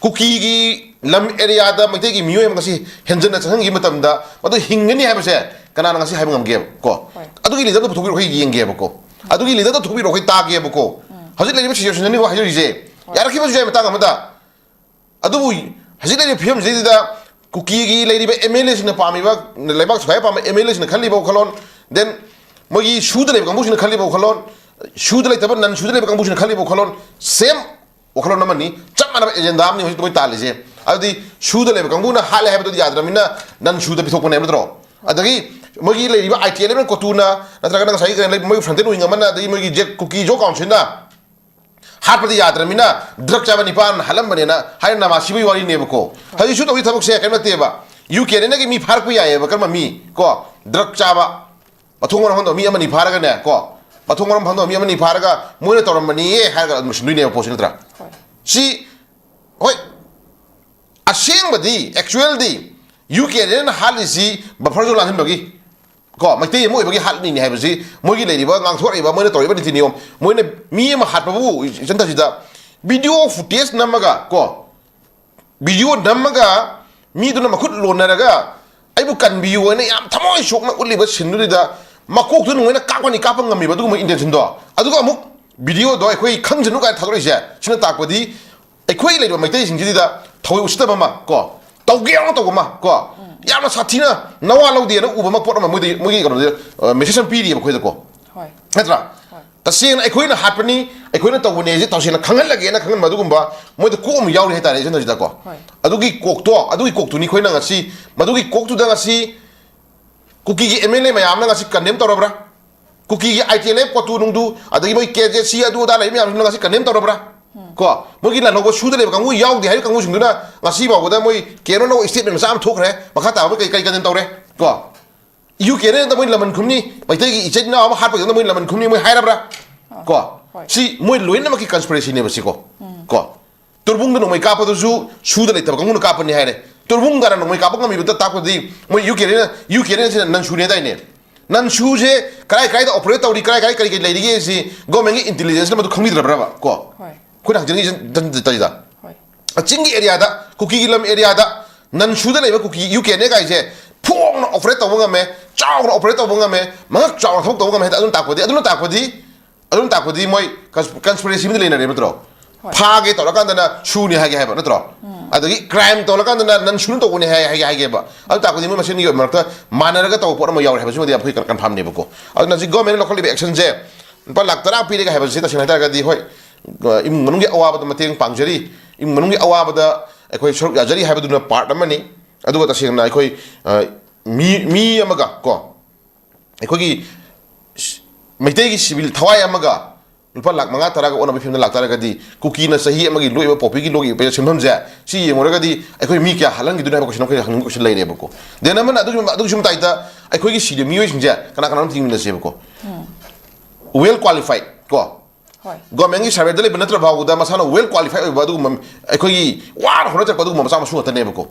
ꯀꯨꯀꯤꯒꯤ ꯂꯝ ꯑꯦꯔꯤꯌꯥꯗ ꯃꯩꯇꯩꯒꯤ ꯃꯤꯑꯣꯏ ꯑꯃ ꯉꯁꯤ ꯍꯦꯟꯖꯟꯅ ꯆꯪꯍꯟꯈꯤꯕ ꯃꯇꯝꯗ ꯃꯗꯨ ꯍꯤꯡꯒꯅꯤ ꯍꯥꯏꯕꯁꯦ ꯀꯅꯥꯅ ꯉꯁꯤ ꯍꯥꯏꯕ ꯉꯝꯒꯦꯕ ꯀꯣ? ꯍꯣꯏ꯫ ꯑꯗꯨꯒꯤ ꯂꯤꯗꯔꯗꯣ ꯄꯨꯊꯣꯛꯄꯤꯔꯛꯑꯣ, ꯑꯩꯈꯣꯏ ꯌꯦꯡꯒꯦꯕꯀꯣ꯫ ꯑꯗꯨꯒꯤ ꯂꯤꯗꯔꯗꯣ ꯄꯨꯊꯣꯛꯄꯤꯔꯛꯑꯣ, ꯑꯩꯈꯣꯏ ꯇꯥꯒꯦꯕꯀꯣ꯫ ꯍꯧꯖꯤꯛ ꯂꯩꯔꯤꯕ ꯁꯤꯆꯨꯋꯦꯁꯟꯁꯤꯅꯤꯀꯣ ꯍꯥꯏꯖꯔꯤꯁꯦ꯫ ꯌꯥꯔꯛꯈꯤꯕꯁꯨ ꯌꯥꯏ ꯃꯇꯥꯡ ꯑꯃꯗ꯫ ꯑꯗꯨꯕꯨ ꯍꯧꯖꯤꯛ ꯂꯩꯔꯤꯕ ꯐꯤꯕꯝꯁꯤꯗꯩꯗ ꯀꯨꯀꯤꯒꯤ ꯂꯩꯔꯤꯕ ꯑꯦꯝ ꯑꯦꯜ ꯑꯦꯁꯤꯡꯅ ꯄꯥꯝꯃꯤꯕ, ꯂꯩꯕꯥꯛ ꯁꯨꯒꯥꯏ ꯄꯥꯝꯕ ꯑꯦꯝ ꯑꯦꯜ ꯑꯦꯁꯤꯡꯅ ꯈꯜꯂꯤꯕ ꯋꯥꯈꯜꯂꯣꯟ, ꯗꯦꯟ ꯃꯣꯏꯒꯤ ꯁꯨꯗ ꯂꯩꯕ ꯀꯥꯡꯕꯨꯁꯤꯡꯅ ꯈꯜꯂꯤꯕ ꯋꯥꯈꯜꯂꯣꯟ, ꯁꯨꯗ ꯂꯩꯇꯕ, ꯅꯟ ꯁꯨꯗ ꯂꯩꯕ ꯀꯥꯡꯕꯨꯁꯤꯡꯅ ꯈꯜꯂꯤꯕ ꯋꯥꯈꯜꯂꯣꯟ, ꯁꯦꯝ ꯋꯥꯈꯜꯂꯣꯟ ꯑꯃꯅꯤ, ꯆꯞ ꯃꯥꯟꯅꯕ ꯑꯦꯖꯦꯟꯗꯥ ꯑꯃꯅꯤ ꯍꯧꯖꯤꯛ ꯃꯣꯏ ꯇꯥꯜꯂꯤꯁꯦ꯫ ꯑꯗꯨꯗꯤ ꯁꯨꯗ ꯂꯩꯕ ꯀꯥꯡꯕꯨꯅ ꯍꯥꯠꯂꯦ ꯍꯥꯏꯕꯗꯨꯗꯤ ꯌꯥꯗ꯭ꯔꯕꯅꯤꯅ ꯅꯟ ꯁꯨꯗ ꯄꯤꯊꯣꯛꯄꯅꯦꯕ, ꯅꯠꯇ꯭ꯔꯣ? ꯑꯗꯒꯤ ꯃꯣꯏꯒꯤ ꯂꯩꯔꯤꯕ ꯑꯥꯏ ꯇꯤ ꯑꯦꯜ ꯑꯦꯝ ꯀꯣꯇꯨꯅ ꯅꯠꯇ꯭ꯔꯒꯅ ꯉꯁꯥꯏꯒꯤ ꯀꯩꯅꯣ ꯂꯩ-, ꯃꯣꯏ ꯐ꯭ꯔꯟꯇꯦꯟ ꯋꯤꯡ ꯑꯃꯅ, ꯑꯗꯒꯤ ꯃꯣꯏꯒꯤ ꯖꯦꯛ ꯀꯨꯀꯤ ꯖꯣ ꯀꯥꯎꯟꯁꯤꯜꯅ ꯍꯥꯠꯄꯗꯤ ꯌꯥꯗ꯭ꯔꯕꯅꯤꯅ ꯗ꯭ꯔꯒ ꯆꯥꯕ ꯅꯤꯄꯥꯟ ꯍꯥꯠꯂꯝꯕꯅꯦꯅ ꯍꯥꯏꯅ ꯅꯃꯥ ꯁꯤꯕꯒꯤ ꯋꯥꯔꯤꯅꯦꯕꯀꯣ꯫ ꯍꯧꯖꯤꯛ ꯁꯨ ꯇꯧꯔꯤ ꯊꯕꯛꯁꯦ ꯀꯔꯤꯝ ꯅꯠꯇꯦꯕ꯫ ꯌꯨ ꯀꯦ ꯑꯦꯟ ꯑꯦꯜꯒꯤ ꯃꯤ ꯐꯥꯔꯛꯄ ꯌꯥꯏꯌꯦꯕ, ꯀꯔꯝꯕ ꯃꯤ ꯀꯣ? ꯗ꯭ꯔꯒ ꯆꯥꯕ, ꯃꯊꯣꯡ ꯃꯔꯝ ꯈꯪꯗꯕ ꯃꯤ ꯑꯃꯅꯤ ꯐꯥꯔꯒꯅꯦ ꯀꯣ, ꯃꯊꯣꯡ ꯃꯔꯝ ꯈꯪꯗꯕ ꯃꯤ ꯑꯃꯅꯤ ꯐꯥꯔꯒ ꯃꯣꯏꯅ ꯇꯧꯔꯝꯕꯅꯤꯌꯦ ꯍꯥꯏꯔꯒ ꯑꯗꯨꯝ ꯂꯣꯏꯁꯤꯟꯗꯣꯏꯅꯦꯕ ꯄꯣꯠꯁꯤ, ꯅꯠꯇ꯭ꯔꯥ? ꯍꯣꯏ꯫ ꯁꯤ, ꯍꯣꯏ, ꯑꯁꯦꯡꯕꯗꯤ, ꯑꯦꯛꯆꯨꯋꯦꯜꯗꯤ ꯌꯨ ꯀꯦ ꯑꯦꯟ ꯑꯦꯜꯅ ꯍꯥꯠꯂꯤꯁꯤ ꯕꯐꯔ ꯖꯣꯟ ꯂꯥꯟꯁꯤꯟꯕꯒꯤ, ꯀꯣ, ꯃꯩꯇꯩ ꯑꯃ ꯑꯣꯏꯕꯒꯤ ꯍꯥꯠꯂꯤꯅꯤ ꯍꯥꯏꯕꯁꯤ, ꯃꯣꯏꯒꯤ ꯂꯩꯔꯤꯕ, ꯉꯥꯡꯊꯣꯔꯛꯏꯕ, ꯃꯣꯏꯅ ꯇꯧꯔꯤꯕ ꯅꯤꯇꯤ ꯅꯤꯌꯣꯝ, ꯃꯣꯏꯅ ꯃꯤ ꯑꯃ ꯍꯥꯠꯄꯕꯨ ꯏꯆꯟꯊꯁꯤꯗ ꯚꯤꯗꯤꯑꯣ ꯐꯨꯇꯦꯖ ꯅꯝꯃꯒ ꯀꯣ, ꯚꯤꯗꯤꯑꯣ ꯅꯝꯃꯒ ꯃꯤꯗꯨꯅ ꯃꯈꯨꯠ ꯂꯣꯟꯅꯔꯒ ꯑꯩꯕꯨ ꯀꯟꯕꯤꯌꯨ ꯍꯥꯏꯅ ꯌꯥꯝ ꯊꯃꯣꯏ ꯁꯣꯛꯅ ꯎꯠꯂꯤꯕ ꯁꯤꯟꯗꯨꯗ ꯃꯀꯣꯛꯇꯨ ꯅꯨꯡꯉꯥꯏꯅ ꯀꯥꯞꯀꯅꯤ, ꯀꯥꯞꯄ ꯉꯝꯃꯤꯕ ꯑꯗꯨꯒꯨꯝꯕ ꯏꯟꯇꯦꯟꯁꯟꯗꯣ꯫ ꯑꯗꯨꯒ ꯑꯃꯨꯛ ꯚꯤꯗꯤꯑꯣꯗꯣ ꯑꯩꯈꯣꯏ ꯈꯪꯖꯅꯨ ꯀꯥꯏꯅ ꯊꯥꯗꯣꯔꯛꯏꯁꯦ, ꯁꯤꯅ ꯇꯥꯛꯄꯗꯤ ꯑꯩꯈꯣꯏ ꯂꯩꯔꯤꯕ ꯃꯩꯇꯩꯁꯤꯡꯁꯤꯗ ꯊꯑꯣꯏ ꯎꯁꯤꯠꯇꯕ ꯑꯃ ꯀꯣ, ꯇꯧꯒꯦ ꯌꯥꯎꯅ ꯇꯧꯕ ꯑꯃ ꯀꯣ, ꯌꯥꯝꯅ ꯁꯥꯊꯤꯅ ꯅꯋꯥ ꯂꯧꯗꯦꯅ ꯎꯕ ꯑꯃ, ꯄꯣꯠ ꯑꯃ ꯃꯣꯏꯗꯤ, ꯃꯣꯏꯒꯤ ꯀꯩꯅꯣꯗ ꯃꯦꯁꯦꯖ ꯑꯃ ꯄꯤꯔꯤꯑꯕ ꯑꯩꯈꯣꯏꯗ ꯀꯣ꯫ ꯍꯣꯏ꯫ ꯅꯠꯇ꯭ꯔꯥ? ꯍꯣꯏ꯫ ꯇꯁꯦꯡꯅ ꯑꯩꯈꯣꯏꯅ ꯍꯥꯠꯄꯅꯤ, ꯑꯩꯈꯣꯏꯅ ꯇꯧꯕꯅꯦꯁꯦ ꯇꯁꯦꯡꯅ ꯈꯪꯍꯜꯂꯒꯦꯅ ꯈꯪꯍꯟꯕ ꯑꯗꯨꯒꯨꯝꯕ ꯃꯣꯏꯗ ꯀꯣꯛ ꯑꯃ ꯌꯥꯎꯔꯤ ꯍꯥꯏꯇꯥꯔꯦ ꯏꯆꯟ ꯍꯧꯖꯤꯛꯇꯀꯣ꯫ ꯍꯣꯏ꯫ ꯑꯗꯨꯒꯤ ꯀꯣꯛꯇꯣ, ꯑꯗꯨꯒꯤ ꯀꯣꯛꯇꯨꯅꯤ ꯑꯩꯈꯣꯏꯅ ꯉꯁꯤ, ꯃꯗꯨꯒꯤ ꯀꯣꯛꯇꯨꯗ ꯉꯁꯤ ꯀꯨꯀꯤꯒꯤ ꯑꯦꯝ ꯑꯦꯜ ꯑꯦ ꯃꯌꯥꯝꯅ ꯉꯁꯤ ꯀꯟꯗꯦꯝ ꯇꯧꯔꯕ꯭ꯔꯥ? ꯀꯨꯀꯤꯒꯤ ꯑꯥꯏ ꯇꯤ ꯑꯦꯜ ꯑꯦꯐ ꯄꯣꯠꯇꯨ ꯅꯨꯡꯗꯨ, ꯑꯗꯒꯤ ꯃꯣꯏ ꯀꯦ ꯖꯦ ꯁꯤ ꯑꯗꯨ ꯑꯗꯥ ꯂꯩ ꯃꯌꯥꯝꯁꯤꯡꯅ ꯉꯁꯤ ꯀꯟꯗꯦꯝ ꯇꯧꯔꯕ꯭ꯔꯥ? ꯀꯣ, ꯃꯣꯏꯒꯤ ꯂꯥꯟꯍꯧꯕ ꯁꯨꯗ ꯂꯩꯕ ꯀꯥꯡꯕꯨ ꯌꯥꯎꯗꯦ ꯍꯥꯏꯔꯤꯕ ꯀꯥꯡꯕꯨꯁꯤꯡꯗꯨꯅ ꯉꯁꯤ ꯐꯥꯎꯕꯗ ꯃꯣꯏ ꯀꯦꯅꯣ ꯅꯧ ꯏꯁꯇꯦꯠꯃꯦꯟ ꯃꯆꯥ ꯑꯃ ꯊꯣꯛꯈ꯭ꯔꯦ꯫ ꯃꯈꯥ ꯇꯥꯕ ꯀꯩ ꯀꯩ ꯀꯟꯗꯦꯝ ꯇꯧꯔꯦ? ꯀꯣ, ꯌꯨ ꯀꯦ ꯑꯦꯟ ꯑꯦꯗ ꯃꯣꯏ ꯂꯃꯟ ꯈꯨꯝꯅꯤ, ꯃꯩꯇꯩꯒꯤ ꯏꯆꯤꯟ ꯏꯅꯥꯎ ꯑꯃ ꯍꯥꯠꯄꯒꯤꯗꯃꯛ ꯃꯣꯏ ꯂꯃꯟ ꯈꯨꯝꯅꯤ ꯃꯣꯏ ꯍꯥꯏꯔꯕ꯭ꯔꯥ? ꯀꯣ, ꯍꯣꯏ꯫ ꯁꯤ ꯃꯣꯏ ꯂꯣꯏꯅꯃꯛꯀꯤ ꯀꯟꯁꯄꯤꯔꯦꯁꯤꯅꯦꯕ ꯁꯤꯀꯣ꯫ ꯀꯣ, ꯇꯨꯔꯕꯨꯡꯗ ꯅꯣꯡꯃꯩ ꯀꯥꯞꯄꯗꯨꯁꯨ ꯁꯨꯗ ꯂꯩꯇꯕ ꯀꯥꯡꯕꯨꯅ ꯀꯥꯞꯄꯅꯤ ꯍꯥꯏꯔꯦ꯫ ꯇꯨꯔꯕꯨꯡ ꯇꯥꯅ ꯅꯣꯡꯃꯩ ꯀꯥꯞꯄ ꯉꯝꯃꯤꯕꯗ ꯇꯥꯛꯄꯗꯤ ꯃꯣꯏ ꯌꯨ ꯀꯦ ꯑꯦꯟ ꯑꯦꯅ, ꯌꯨ ꯀꯦ ꯑꯦꯟ ꯑꯦꯁꯤꯅ ꯅꯟ ꯁꯨꯅꯦ ꯍꯥꯏꯗꯥꯏꯅꯦ? ꯅꯟ ꯁꯨꯁꯦ ꯀꯔꯥꯏ ꯀꯔꯥꯏꯗ ꯑꯣꯄꯔꯦꯠ ꯇꯧꯔꯤ, ꯀꯔꯥꯏ ꯀꯔꯥꯏ ꯀꯔꯤ ꯀꯔꯤ ꯂꯩꯔꯤꯒꯦ ꯁꯤ ꯒꯣꯔꯃꯦꯟꯒꯤ ꯏꯟꯇꯦꯂꯤꯖꯦꯟꯁꯅ ꯃꯗꯨ ꯈꯪꯕꯤꯗ꯭ꯔꯕ꯭ꯔꯕ ꯀꯣ? ꯍꯣꯏ꯫ ꯑꯩꯈꯣꯏꯅ ꯍꯪꯖꯅꯤꯡꯉꯤꯁꯦ ꯇꯟ-, ꯇꯟ-, ꯇꯟ-, ꯇꯟ-, ꯍꯣꯏ꯫ ꯆꯤꯡꯒꯤ ꯑꯦꯔꯤꯌꯥꯗ, ꯀꯨꯀꯤꯒꯤ ꯂꯝ ꯑꯦꯔꯤꯌꯥꯗ ꯅꯟ ꯁꯨꯗ ꯂꯩꯕ ꯀꯨꯀꯤ ꯌꯨ ꯀꯦ ꯑꯦꯟ ꯑꯦ ꯀꯥꯏꯁꯦ ꯐꯣꯡꯅ ꯑꯣꯄꯔꯦꯠ ꯇꯧꯕ ꯉꯝꯃꯦ, ꯆꯥꯎꯅ ꯑꯣꯄꯔꯦꯠ ꯇꯧꯕ ꯉꯝꯃꯦ, ꯃꯉꯛ ꯆꯥꯎꯅ ꯊꯕꯛ ꯇꯧꯕ ꯉꯝꯃꯦ ꯍꯥꯏꯗꯤ ꯑꯗꯨꯅ ꯇꯥꯛꯄꯗꯤ, ꯑꯗꯨꯅ ꯇꯥꯛꯄꯗꯤ, ꯑꯗꯨꯅ ꯇꯥꯛꯄꯗꯤ ꯃꯣꯏ ꯀꯟꯁ-, ꯀꯟꯁꯄꯤꯔꯦꯁꯤ ꯑꯃꯗꯤ ꯂꯩꯅꯔꯦ ꯅꯠꯇ꯭ꯔꯣ? ꯍꯣꯏ꯫ ꯐꯥꯒꯦ ꯇꯧꯔꯀꯥꯟꯗꯅ ꯁꯨꯅꯤ ꯍꯥꯏꯒꯦ ꯍꯥꯏꯕ ꯅꯠꯇ꯭ꯔꯣ? ꯑꯗꯒꯤ ꯀ꯭ꯔꯥꯏꯝ ꯇꯧꯔꯀꯥꯟꯗꯅ ꯅꯟ ꯁꯨꯅ ꯇꯧꯕꯅꯤ ꯍꯥꯏ-, ꯍꯥꯏꯒꯦ ꯍꯥꯏꯒꯦꯕ꯫ ꯑꯗꯨ ꯇꯥꯛꯄꯗꯤ ꯃꯣꯏ ꯃꯁꯦꯟꯒꯤ ꯑꯣꯏꯕ ꯃꯔꯛꯇ ꯃꯥꯟꯅꯔꯒ ꯇꯧꯕ ꯄꯣꯠ ꯑꯃ ꯌꯥꯎꯔꯦ ꯍꯥꯏꯕꯁꯤꯃꯗꯤ ꯑꯩꯈꯣꯏ ꯀꯟ-, ꯀꯟꯐꯥꯝꯅꯦꯕꯀꯣ꯫ ꯑꯗꯨꯅ ꯍꯧꯖꯤꯛ ꯒꯣꯔꯃꯦꯟꯅ ꯂꯧꯈꯠꯂꯤꯕ ꯑꯦꯛꯁꯟꯁꯦ ꯂꯨꯄꯥ ꯂꯥꯛ ꯇꯔꯥ ꯄꯤꯔꯒ ꯍꯥꯏꯕꯁꯤ ꯇꯁꯦꯡꯅ ꯍꯥꯏꯇꯥꯔꯒꯗꯤ ꯍꯣꯏ, ꯑ, ꯏꯃꯨꯡ ꯃꯅꯨꯡꯒꯤ ꯑꯋꯥꯕꯗ ꯃꯇꯦꯡ ꯄꯥꯡꯖꯔꯤ, ꯏꯃꯨꯡ ꯃꯅꯨꯡꯒꯤ ꯑꯋꯥꯕꯗ ꯑꯩꯈꯣꯏ ꯁꯔꯨꯛ ꯌꯥꯖꯔꯤ ꯍꯥꯏꯕꯗꯨꯅ ꯄꯥꯔꯠ ꯑꯃꯅꯤ꯫ ꯑꯗꯨꯒ ꯇꯁꯦꯡꯅ ꯑꯩꯈꯣꯏ, ꯑ, ꯃꯤ, ꯃꯤ ꯑꯃꯒ ꯀꯣ, ꯑꯩꯈꯣꯏꯒꯤ ꯁ-, ꯃꯩꯇꯩꯒꯤ ꯁꯤꯚꯤꯜ ꯊꯋꯥꯏ ꯑꯃꯒ ꯂꯨꯄꯥ ꯂꯥꯛ ꯃꯉꯥ ꯇꯔꯥꯒ ꯑꯣꯟꯅꯕ ꯐꯤꯕꯝꯗ ꯂꯥꯛꯇꯥꯔꯒꯗꯤ ꯀꯨꯀꯤꯅ ꯆꯍꯤ ꯑꯃꯒꯤ ꯂꯣꯛꯏꯕ ꯄꯣꯄꯤꯒꯤ ꯂꯣꯛꯏꯕ ꯁꯦꯟꯐꯝꯁꯦ ꯁꯤ ꯌꯦꯡꯉꯨꯔꯒꯗꯤ ꯑꯩꯈꯣꯏ ꯃꯤ ꯀꯌꯥ ꯍꯥꯠꯍꯟꯈꯤꯗꯣꯏꯅꯣ ꯍꯥꯏꯕ ꯀꯣꯏꯁꯟ ꯑꯩꯈꯣꯏ ꯍꯪꯅꯤꯡꯕ ꯀꯣꯏꯁꯟ ꯂꯩꯔꯦꯕꯀꯣ꯫ ꯗꯦꯟ ꯑꯃꯅ ꯑꯗꯨꯒꯤ, ꯑꯗꯨꯒꯤꯁꯨ ꯃꯇꯥꯏꯗ ꯑꯩꯈꯣꯏꯒꯤ ꯁꯤꯗ ꯃꯤꯑꯣꯏꯁꯤꯡꯁꯦ ꯀꯅꯥ ꯀꯅꯥꯅꯣ ꯊꯤꯃꯤꯟꯅꯁꯦꯕꯀꯣ꯫ ꯋꯦꯜ ꯀ꯭ꯋꯥꯂꯤꯐꯥꯏꯠ ꯀꯣ, ꯍꯣꯏ꯫ ꯒꯣꯔꯃꯦꯟꯒꯤ ꯁꯔꯚꯦꯗ ꯂꯩꯕ ꯅꯠꯇ꯭ꯔ ꯐꯥꯎꯕꯗ ꯃꯁꯥꯅ ꯋꯦꯜ ꯀ꯭ꯋꯥꯂꯤꯐꯥꯏ ꯑꯣꯏꯕ ꯑꯗꯨꯒꯨꯝꯕ ꯑꯩꯈꯣꯏꯒꯤ ꯋꯥꯅ ꯍꯣꯠꯅꯖꯔꯛꯄ ꯑꯗꯨꯒꯨꯝꯕ ꯃꯆꯥ ꯃꯁꯨ ꯉꯥꯛꯇꯅꯦꯕꯀꯣ꯫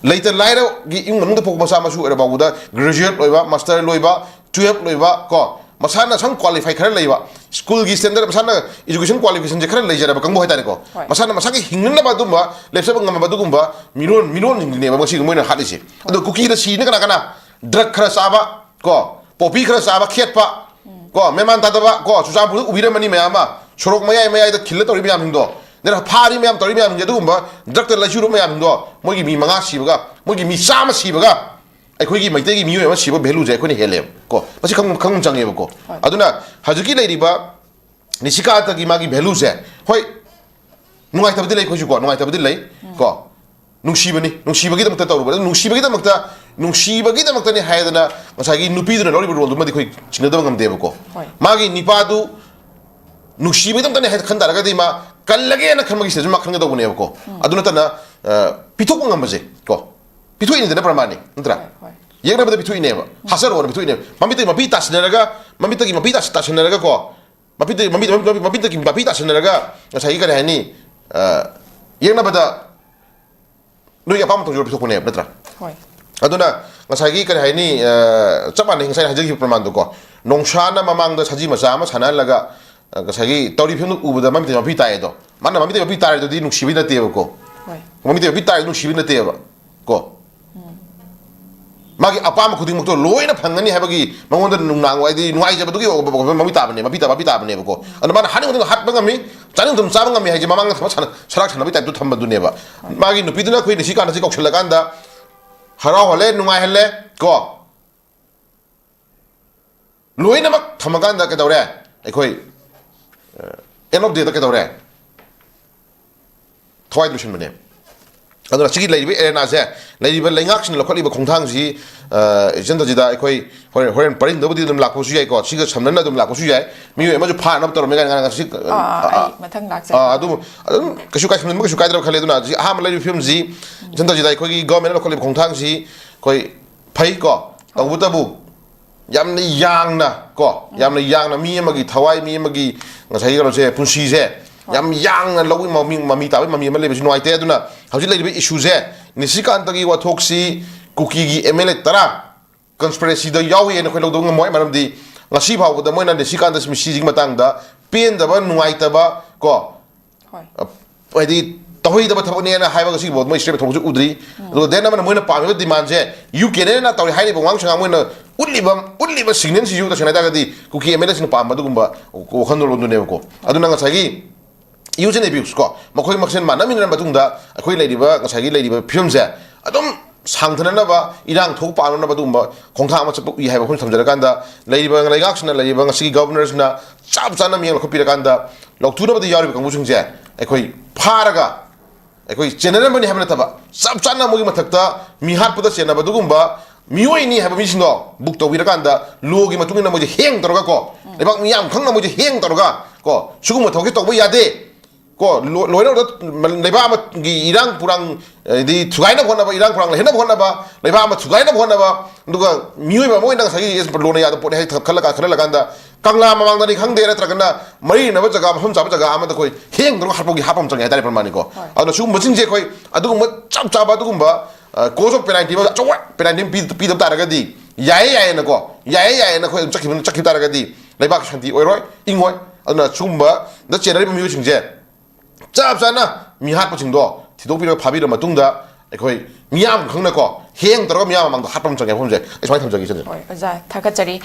ꯂꯩꯇ ꯂꯥꯏꯔꯒꯤ ꯏꯃꯨꯡ ꯃꯅꯨꯡꯗ ꯄꯣꯛꯄ ꯃꯆꯥ ꯃꯁꯨ ꯑꯣꯏꯔ ꯐꯥꯎꯕꯗ ꯒ꯭ꯔꯦꯖꯨꯑꯦꯠ ꯂꯣꯏꯕ, ꯃꯥꯁꯇꯔ ꯂꯣꯏꯕ, ꯇꯨꯌꯦꯜꯞ ꯂꯣꯏꯕ ꯀꯣ, ꯃꯁꯥꯅ ꯁꯨꯝ ꯀ꯭ꯋꯥꯂꯤꯐꯥꯏ ꯈꯔ ꯂꯩꯕ ꯁ꯭ꯀꯨꯜꯒꯤ ꯁ꯭ꯇꯦꯟꯗꯔꯗ, ꯃꯁꯥꯅ ꯏꯖꯨꯀꯦꯁꯟ ꯀ꯭ꯋꯥꯂꯤꯐꯤꯀꯦꯁꯟꯁꯦ ꯈꯔ ꯂꯩꯖꯔꯕ ꯀꯥꯡꯕꯨ ꯍꯥꯏꯇꯥꯔꯦꯀꯣ꯫ ꯍꯣꯏ꯫ ꯃꯁꯥꯅ ꯃꯁꯥꯒꯤ ꯍꯤꯡꯅꯅꯕ ꯑꯗꯨꯝꯕ ꯂꯦꯞꯆꯕ ꯉꯝꯃꯕ ꯑꯗꯨꯒꯨꯝꯕ ꯃꯤꯔꯣꯟ ꯃꯤꯔꯣꯟꯁꯤꯡꯗꯨꯅꯦꯕ ꯉꯁꯤ ꯃꯣꯏꯅ ꯍꯥꯠꯂꯤꯁꯦ꯫ ꯑꯗꯣ ꯀꯨꯀꯤꯗ ꯁꯤꯅ ꯀꯅꯥ ꯀꯅꯥ? ꯗ꯭ꯔꯒ ꯈꯔ ꯆꯥꯕ, ꯀꯣ, ꯄꯣꯄꯤ ꯈꯔ ꯆꯥꯕ ꯈꯦꯠꯄ, ꯀꯣ, ꯃꯦꯃꯥꯟ ꯇꯥꯗꯕ, ꯀꯣ, ꯆꯨꯔꯆꯥꯟꯄꯨꯔꯗ ꯎꯕꯤꯔꯝꯃꯅꯤ ꯃꯌꯥꯝ ꯑꯃ, ꯁꯣꯔꯣꯛ ꯃꯌꯥꯏ ꯃꯌꯥꯏꯗ ꯈꯤꯜꯂ ꯇꯧꯔꯤ ꯃꯌꯥꯝꯁꯤꯡꯗꯣ, ꯅꯠꯇ꯭ꯔ ꯐꯥꯔꯤ ꯃꯌꯥꯝ, ꯇꯧꯔꯤ ꯃꯌꯥꯝꯁꯤꯡꯁꯦ, ꯑꯗꯨꯒꯨꯝꯕ ꯗ꯭ꯔꯒꯇ ꯂꯩꯆꯨꯔꯕ ꯃꯌꯥꯝꯁꯤꯡꯗꯣ, ꯃꯣꯏꯒꯤ ꯃꯤ ꯃꯉꯥ ꯁꯤꯕꯒ, ꯃꯣꯏꯒꯤ ꯃꯤ ꯆꯥꯝꯃ ꯁꯤꯕꯒ, ꯑꯩꯈꯣꯏꯒꯤ ꯃꯩꯇꯩꯒꯤ ꯃꯤꯑꯣꯏ ꯑꯃ ꯁꯤꯕ ꯚꯦꯂꯨꯁꯦ ꯑꯩꯈꯣꯏꯅ ꯍꯦꯜꯂꯦꯕ ꯀꯣ꯫ ꯃꯁꯤ ꯈꯪ ꯈꯪꯕ ꯆꯪꯉꯦꯕꯀꯣ꯫ ꯍꯣꯏ꯫ ꯑꯗꯨꯅ ꯍꯧꯖꯤꯛꯀꯤ ꯂꯩꯔꯤꯕ ꯅꯤꯁꯤꯀꯥꯟꯇꯒꯤ ꯃꯥꯒꯤ ꯚꯦꯂꯨꯁꯦ, ꯍꯣꯏ, ꯅꯨꯡꯉꯥꯏꯇꯕꯗꯤ ꯂꯩ ꯑꯩꯈꯣꯏꯁꯨ ꯀꯣ, ꯅꯨꯡꯉꯥꯏꯇꯕꯗꯤ ꯂꯩ ꯀꯣ꯫ ꯅꯨꯡꯁꯤꯕꯅꯤ, ꯅꯨꯡꯁꯤꯕꯒꯤꯗꯃꯛꯇ ꯇꯧꯔꯨꯕ, ꯑꯗꯨ ꯅꯨꯡꯁꯤꯕꯒꯤꯗꯃꯛꯇ, ꯅꯨꯡꯁꯤꯕꯒꯤꯗꯃꯛꯇꯅꯤ ꯍꯥꯏꯗꯅ ꯉꯁꯥꯏꯒꯤ ꯅꯨꯄꯤꯗꯨꯅ ꯂꯧꯔꯤꯕ ꯔꯣꯜꯗꯨꯃꯗꯤ ꯑꯩꯈꯣꯏ ꯆꯤꯡꯅꯗꯕ ꯉꯝꯗꯦꯕꯀꯣ꯫ ꯍꯣꯏ꯫ ꯃꯥꯒꯤ ꯅꯤꯄꯥꯗꯨ ꯅꯨꯡꯁꯤꯕꯒꯤꯗꯃꯛꯇꯅꯤ ꯍꯥꯏꯅ ꯈꯟ ꯇꯥꯔꯒꯗꯤ ꯃꯥ ꯀꯜꯂꯒꯦꯅ ꯈꯟꯕꯒꯤ ꯁꯤꯗꯁꯨ ꯃꯥ ꯈꯟꯒꯗꯧꯕꯅꯦꯕꯀꯣ꯫ ꯑꯗꯨ ꯅꯠꯇꯅ, ꯑ, ꯄꯤꯊꯣꯛꯄ ꯉꯝꯕꯁꯦ ꯀꯣ, ꯄꯤꯊꯣꯛꯏꯅꯤꯗꯅ ꯄ꯭ꯔꯃꯥꯟꯅꯤ, ꯅꯠꯇ꯭ꯔꯥ? ꯍꯣꯏ, ꯍꯣꯏ꯫ ꯌꯦꯛꯅꯕꯗ ꯄꯤꯊꯣꯛꯏꯅꯦꯕ, ꯍꯥꯠꯆꯔꯣꯅ ꯄꯤꯊꯣꯛꯏꯅꯦꯕ꯫ ꯃꯃꯤꯠꯇꯒꯤ ꯃꯄꯤ ꯇꯥꯁꯤꯟꯅꯔꯒ, ꯃꯃꯤꯠꯇꯒꯤ ꯃꯄꯤ ꯇꯥꯁꯤ-, ꯇꯥꯁꯤꯟꯅꯔꯒ ꯀꯣ, ꯃꯃꯤꯠꯇꯒꯤ, ꯃꯃꯤꯠ, ꯃꯃꯤꯠ, ꯃꯃꯤꯠꯇꯒꯤ ꯃꯄꯤ ꯇꯥꯁꯤꯟꯅꯔꯒ ꯉꯁꯥꯏꯒꯤ ꯀꯔꯤ ꯍꯥꯏꯅꯤ, ꯑ, ꯌꯦꯛꯅꯕꯗ ꯅꯣꯏꯒꯤ ꯑꯄꯥꯝꯕ ꯇꯧꯖꯔꯣ ꯄꯤꯊꯣꯛꯄꯅꯦꯕ, ꯅꯠꯇ꯭ꯔꯥ? ꯍꯣꯏ꯫ ꯑꯗꯨꯅ ꯉꯁꯥꯏꯒꯤ ꯀꯔꯤ ꯍꯥꯏꯅꯤ, ꯑ, ꯆꯞ ꯃꯥꯟꯅꯩ ꯉꯁꯥꯏ ꯍꯥꯏꯖꯈꯤꯕ ꯄ꯭ꯔꯃꯥꯟꯗꯣꯀꯣ꯫ ꯅꯣꯡꯁꯥꯅ ꯃꯃꯥꯡꯗ ꯁꯖꯤ ꯃꯆꯥ ꯑꯃ ꯁꯥꯟꯅꯍꯜꯂꯒ, ꯑ, ꯉꯁꯥꯏꯒꯤ ꯇꯧꯔꯤ ꯐꯤꯕꯝꯗꯨ ꯎꯕꯗ ꯃꯃꯤꯠꯇꯒꯤ ꯃꯄꯤ ꯇꯥꯏ ꯑꯗꯣ꯫ ꯃꯥꯅ ꯃꯃꯤꯠꯇꯒꯤ ꯃꯄꯤ ꯇꯥꯔꯤꯗꯨꯗꯤ ꯅꯨꯡꯁꯤꯕꯩ ꯅꯠꯇꯦꯕꯀꯣ꯫ ꯍꯣꯏ꯫ ꯃꯃꯤꯠꯇꯒꯤ ꯃꯄꯤ ꯇꯥꯔꯤꯗꯨ ꯅꯨꯡꯁꯤꯕꯩ ꯅꯠꯇꯦꯕ ꯀꯣ꯫ ꯃꯥꯒꯤ ꯑꯄꯥꯝꯕ ꯈꯨꯗꯤꯡꯃꯛꯇꯣ ꯂꯣꯏꯅ ꯐꯪꯒꯅꯤ ꯍꯥꯏꯕꯒꯤ ꯃꯉꯣꯟꯗ ꯅꯨꯡꯅꯥꯡ ꯍꯥꯏꯗꯤ ꯅꯨꯡꯉꯥꯏꯖꯕꯗꯨꯒꯤ ꯃꯃꯤ ꯇꯥꯕꯅꯦ, ꯃꯄꯤ ꯇꯥ-, ꯃꯄꯤ ꯇꯥꯕꯅꯦꯕꯀꯣ꯫ ꯑꯗꯣ ꯃꯥꯅ ꯍꯥꯠꯅꯤꯡꯕ ꯃꯇꯝꯗ ꯍꯥꯠꯄ ꯉꯝꯃꯤ, ꯆꯥꯅꯤꯡꯕ ꯃꯇꯝꯗ ꯆꯥꯕ ꯉꯝꯃꯤ ꯍꯥꯏꯁꯦ ꯃꯃꯥꯡꯗ ꯊꯕꯛ ꯁꯥꯟꯅ-, ꯁꯔꯥꯛ ꯁꯥꯟꯅꯕꯒꯤ ꯇꯥꯏꯞꯇ ꯊꯝꯕꯗꯨꯅꯦꯕ꯫ ꯃꯥꯒꯤ ꯅꯨꯄꯤꯗꯨꯅ ꯑꯩꯈꯣꯏ ꯅꯤꯁꯤꯀꯥꯟꯇꯁꯤ ꯀꯧꯁꯤꯜꯂꯀꯥꯟꯗ ꯍꯔꯥꯎꯍꯜꯂꯦ, ꯅꯨꯡꯉꯥꯏꯍꯜꯂꯦ ꯀꯣ꯫ ꯂꯣꯏꯅꯃꯛ ꯊꯝꯃꯀꯥꯟꯗ ꯀꯩꯗꯧꯔꯦ? ꯑꯩꯈꯣꯏ, ꯑ, end of dayꯗ ꯀꯩꯗꯧꯔꯦ? ꯊꯋꯥꯏ ꯂꯣꯏꯁꯤꯟꯕꯅꯦ꯫ ꯑꯗꯨꯅ ꯁꯤꯒꯤ ꯂꯩꯔꯤꯕ ꯑꯦꯔꯦꯅꯥꯁꯦ, ꯂꯩꯔꯤꯕ ꯂꯩꯉꯥꯛꯁꯤꯡꯅ ꯂꯧꯈꯠꯂꯤꯕ ꯈꯣꯡꯊꯥꯡꯁꯤ, ꯑ, ꯏꯆꯟ ꯇꯖꯤꯗ, ꯑꯩꯈꯣꯏ ꯍꯣꯔꯦꯟ, ꯍꯣꯔꯦꯟ ꯄꯔꯤꯡꯗꯕꯨꯗꯤ ꯑꯗꯨꯝ ꯂꯥꯛꯄꯁꯨ ꯌꯥꯏꯀꯣ, ꯁꯤꯒ ꯁꯝꯅꯅ ꯑꯗꯨꯝ ꯂꯥꯛꯄꯁꯨ ꯌꯥꯏ꯫ ꯃꯤꯑꯣꯏ ꯑꯃꯁꯨ ꯐꯥꯅꯕ ꯇꯧꯔꯝꯃꯦ ꯀꯥꯏꯅ ꯉꯔꯥꯡ ꯉꯁꯤ, ꯑꯥ, ꯑꯥ, ꯑꯩ ꯃꯊꯪ ꯂꯥꯛꯆꯒꯦ꯫ ꯑꯥ, ꯑꯗꯨ ꯑꯗꯨꯝ ꯀꯩꯁꯨ ꯀꯥꯏꯁꯟꯕ ꯀꯩꯁꯨ ꯀꯥꯏꯗ꯭ꯔꯕ ꯈꯜꯂꯦ꯫ ꯑꯗꯨꯅ ꯍꯧꯖꯤꯛ ꯑꯍꯥꯟꯕ ꯂꯩꯔꯤꯕ ꯐꯤꯕꯝꯁꯤ ꯏꯆꯟ ꯇꯖꯤꯗ, ꯑꯩꯈꯣꯏꯒꯤ ꯒꯣꯔꯃꯦꯟꯅ ꯂꯧꯈꯠꯂꯤꯕ ꯈꯣꯡꯊꯥꯡꯁꯤ ꯑꯩꯈꯣꯏ ꯐꯩꯀꯣ, ꯇꯧꯕꯇꯕꯨ ꯌꯥꯝꯅ ꯌꯥꯡꯅ ꯀꯣ, ꯌꯥꯝꯅ ꯌꯥꯡꯅ ꯃꯤ ꯑꯃꯒꯤ ꯊꯋꯥꯏ, ꯃꯤ ꯑꯃꯒꯤ ꯉꯁꯥꯏꯒꯤ ꯀꯩꯅꯣꯁꯦ, ꯄꯨꯟꯁꯤꯁꯦ ꯌꯥꯝ ꯌꯥꯡꯅ ꯂꯧꯕꯒꯤ ꯃꯃꯤ, ꯃꯃꯤ ꯇꯥꯕꯒꯤ ꯃꯃꯤ ꯑꯃ ꯂꯩꯕꯁꯤ ꯅꯨꯡꯉꯥꯏꯇꯦ꯫ ꯑꯗꯨꯅ ꯍꯧꯖꯤꯛ ꯂꯩꯔꯤꯕ ꯏꯁꯨꯁꯦ, ꯅꯤꯁꯤꯀꯥꯟꯇꯒꯤ ꯋꯥꯊꯣꯛꯁꯤ ꯀꯨꯀꯤꯒꯤ ꯑꯦꯝ ꯑꯦꯜ ꯑꯦ ꯇꯔꯥ ꯀꯟꯁꯄꯤꯔꯦꯁꯤꯗ ꯌꯥꯎꯏ ꯍꯥꯏꯅ ꯑꯩꯈꯣꯏ ꯂꯧꯗꯕ ꯉꯝꯃꯣꯏ꯫ ꯃꯔꯝꯗꯤ ꯉꯁꯤ ꯐꯥꯎꯕꯗ ꯃꯣꯏꯅ ꯅꯤꯁꯤꯀꯥꯟꯇ ꯃꯤꯁꯤꯁꯤꯒꯤ ꯃꯇꯥꯡꯗ ꯄꯦꯟꯗꯕ, ꯅꯨꯡꯉꯥꯏꯇꯕ ꯀꯣ, ꯍꯣꯏ ꯍꯥꯏꯗꯤ ꯇꯧꯍꯩꯗꯕ ꯊꯕꯛꯅꯦꯅ ꯍꯥꯏꯕꯒ ꯁꯤꯒꯤ ꯃꯣꯏ ꯁ꯭ꯇꯦꯠ ꯊꯣꯛꯄꯁꯨ ꯎꯗ꯭ꯔꯤ꯫ ꯑꯗꯨꯒ ꯗꯦꯟ ꯑꯃꯅ ꯃꯣꯏꯅ ꯄꯥꯝꯃꯤꯕ ꯗꯤꯃꯥꯟꯁꯦ ꯌꯨ ꯀꯦꯅꯦꯅ ꯇꯧꯔꯤ ꯍꯥꯏꯔꯤꯕ ꯋꯥꯉꯥꯡ ꯁꯉꯥꯡ ꯃꯣꯏꯅ ꯎꯠꯂꯤꯕ ꯎꯠꯂꯤꯕ ꯁꯤꯒꯅꯦꯜꯁꯤꯁꯨ ꯇꯁꯦꯡꯅ ꯍꯥꯏ ꯇꯥꯔꯒꯗꯤ ꯀꯨꯀꯤ ꯑꯦꯝ ꯑꯦꯜ ꯑꯦꯁꯤꯡꯅ ꯄꯥꯝꯕ ꯑꯗꯨꯒꯨꯝꯕ ꯋꯥꯈꯜꯂꯣꯟꯗꯨꯅꯦꯕꯀꯣ꯫ ꯑꯗꯨꯅ ꯉꯁꯥꯏꯒꯤ ꯌꯨꯁ ꯑꯦꯟ ꯑꯦꯕ꯭ꯌꯨꯁ ꯀꯣ, ꯃꯈꯣꯏ ꯃꯁꯦꯟ ꯃꯥꯟꯅꯃꯤꯟꯅꯔ ꯃꯇꯨꯡꯗ ꯑꯩꯈꯣꯏ ꯂꯩꯔꯤꯕ ꯉꯁꯥꯏꯒꯤ ꯂꯩꯔꯤꯕ ꯐꯤꯕꯝꯁꯦ ꯑꯗꯨꯝ ꯁꯥꯡꯊꯅꯅꯕ, ꯏꯔꯥꯡ ꯊꯣꯛꯄ ꯄꯥꯝꯅꯅꯕ ꯑꯗꯨꯒꯨꯝꯕ ꯈꯣꯡꯊꯥꯡ ꯑꯃ ꯆꯠꯄ ꯎꯏ ꯍꯥꯏꯕ ꯋꯥꯐꯝ ꯊꯝꯖꯔꯀꯥꯟꯗ, ꯂꯩꯔꯤꯕ ꯂꯩꯉꯥꯛꯁꯤꯅ, ꯂꯩꯔꯤꯕ ꯉꯁꯤꯒꯤ ꯒꯕꯔꯅꯔꯁꯤꯅ ꯆꯞ ꯆꯥꯅ ꯃꯤꯠꯌꯦꯡ ꯂꯧꯈꯠꯄꯤꯔꯀꯥꯟꯗ ꯂꯧꯊꯨꯅꯕꯗ ꯌꯥꯎꯔꯤꯕ ꯀꯥꯡꯕꯨꯁꯤꯡꯁꯦ ꯑꯩꯈꯣꯏ ꯐꯥꯔꯒ ꯑꯩꯈꯣꯏ ꯆꯦꯟꯅꯔꯝꯕꯅꯤ ꯍꯥꯏꯕ ꯅꯠꯇꯕ, ꯆꯞ ꯆꯥꯅ ꯃꯣꯏꯒꯤ ꯃꯊꯛꯇ ꯃꯤ ꯍꯥꯠꯄꯗ ꯆꯦꯟꯅꯕ ꯑꯗꯨꯒꯨꯝꯕ ꯃꯤꯑꯣꯏꯅꯤ ꯍꯥꯏꯕ ꯃꯤꯁꯤꯡꯗꯣ ꯕꯨꯛ ꯇꯧꯕꯤꯔꯀꯥꯟꯗ, ꯂꯣꯒꯤ ꯃꯇꯨꯡ ꯏꯟꯅ ꯃꯣꯏꯁꯦ ꯍꯦꯡ ꯇꯧꯔꯒ ꯀꯣ, ꯂꯩꯕꯥꯛ ꯃꯤꯌꯥꯝ ꯈꯪꯅ ꯃꯣꯏꯁꯦ ꯍꯦꯡ ꯇꯧꯔꯒ ꯀꯣ, ꯁꯤꯒꯨꯝꯕ ꯊꯕꯛꯁꯦ ꯇꯧꯕ ꯌꯥꯗꯦ ꯀꯣ, ꯂꯣ-, ꯂꯣꯏꯅ ꯂꯩꯕꯥꯛ ꯑꯃꯒꯤ ꯏꯔꯥꯡ ꯄꯨꯔꯥꯡ, ꯍꯥꯏꯗꯤ ꯊꯨꯒꯥꯏꯅꯕ ꯍꯣꯠꯅꯕ, ꯏꯔꯥꯡ ꯄꯨꯔꯥꯡ ꯂꯩꯍꯟꯅꯕ ꯍꯣꯠꯅꯕ, ꯂꯩꯕꯥꯛ ꯑꯃ ꯊꯨꯒꯥꯏꯅꯕ ꯍꯣꯠꯅꯕ, ꯑꯗꯨꯒ ꯃꯤꯑꯣꯏꯕ ꯑꯃ ꯑꯣꯏꯅ ꯉꯁꯥꯏꯒꯤ ꯂꯣꯅ ꯌꯥꯗꯕ ꯄꯣꯠꯅꯤ ꯍꯥꯏ ꯈꯜꯂ ꯈꯜꯂꯀꯥꯟꯗ, ꯀꯪꯂꯥ ꯃꯃꯥꯡꯗꯅꯤ ꯈꯪꯗꯦ, ꯅꯠꯇ꯭ꯔꯒꯅ ꯃꯔꯤ ꯂꯩꯅꯕ ꯖꯒꯥ, ꯃꯐꯝ ꯆꯥꯕ ꯖꯒꯥ ꯑꯃꯗ ꯑꯩꯈꯣꯏ ꯍꯦꯡ ꯇꯧꯔꯒ ꯍꯥꯠꯄꯒꯤ ꯍꯥꯠꯄ ꯑꯃ ꯆꯪꯉꯦ ꯍꯥꯏꯇꯥꯔꯦ, ꯄ꯭ꯔꯃꯥꯅꯤꯀꯣ꯫ ꯑꯗꯨꯅ ꯁꯤꯒꯨꯝꯕꯁꯤꯡꯁꯦ ꯑꯩꯈꯣꯏ ꯑꯗꯨꯒꯨꯝꯕ ꯆꯞ ꯆꯥꯕ ꯑꯗꯨꯒꯨꯝꯕ ꯀꯣꯁ ꯑꯣꯐ ꯄꯦꯅꯥꯜꯇꯤ ꯑꯃ ꯑꯆꯧꯕ ꯄꯦꯅꯥꯜꯇꯤ ꯑꯃ ꯄꯤ-, ꯄꯤꯗꯕ ꯇꯥꯔꯒꯗꯤ, ꯌꯥꯏꯌꯦ ꯌꯥꯏꯌꯦꯅꯀꯣ, ꯌꯥꯏꯌꯦ ꯌꯥꯏꯌꯦꯅ ꯑꯩꯈꯣꯏ ꯑꯗꯨꯝ ꯆꯠꯈꯤꯕ, ꯆꯠꯈꯤꯕ ꯇꯥꯔꯒꯗꯤ ꯂꯩꯕꯥꯛꯀꯤ ꯁꯥꯟꯇꯤ ꯑꯣꯏꯔꯣꯏ, ꯏꯪꯉꯣꯏ꯫ ꯑꯗꯨꯅ ꯁꯤꯒꯨꯝꯕꯗ ꯆꯦꯟꯅꯔꯤꯕ ꯃꯤꯑꯣꯏꯁꯤꯡꯁꯦ ꯆꯞ ꯆꯥꯅ ꯃꯤ ꯍꯥꯠꯄꯁꯤꯡꯗꯣ ꯊꯤꯗꯣꯛꯄꯤꯔꯒ ꯐꯥꯕꯤꯔ ꯃꯇꯨꯡꯗ ꯑꯩꯈꯣꯏ ꯃꯤꯌꯥꯝ ꯈꯪꯅꯀꯣ ꯍꯦꯡ ꯇꯧꯔꯒ ꯃꯤꯌꯥꯝ ꯃꯃꯥꯡꯗ ꯍꯥꯠꯄ ꯑꯃ ꯆꯪꯉꯦ ꯃꯐꯝꯁꯦ꯫ ꯑꯩ ꯁꯨꯃꯥꯏꯅ ꯊꯝꯖꯒꯦ ꯁꯤꯗ꯫ ꯍꯣꯏ ꯑꯣꯖꯥ, ꯊꯥꯒꯠꯆꯔꯤ꯫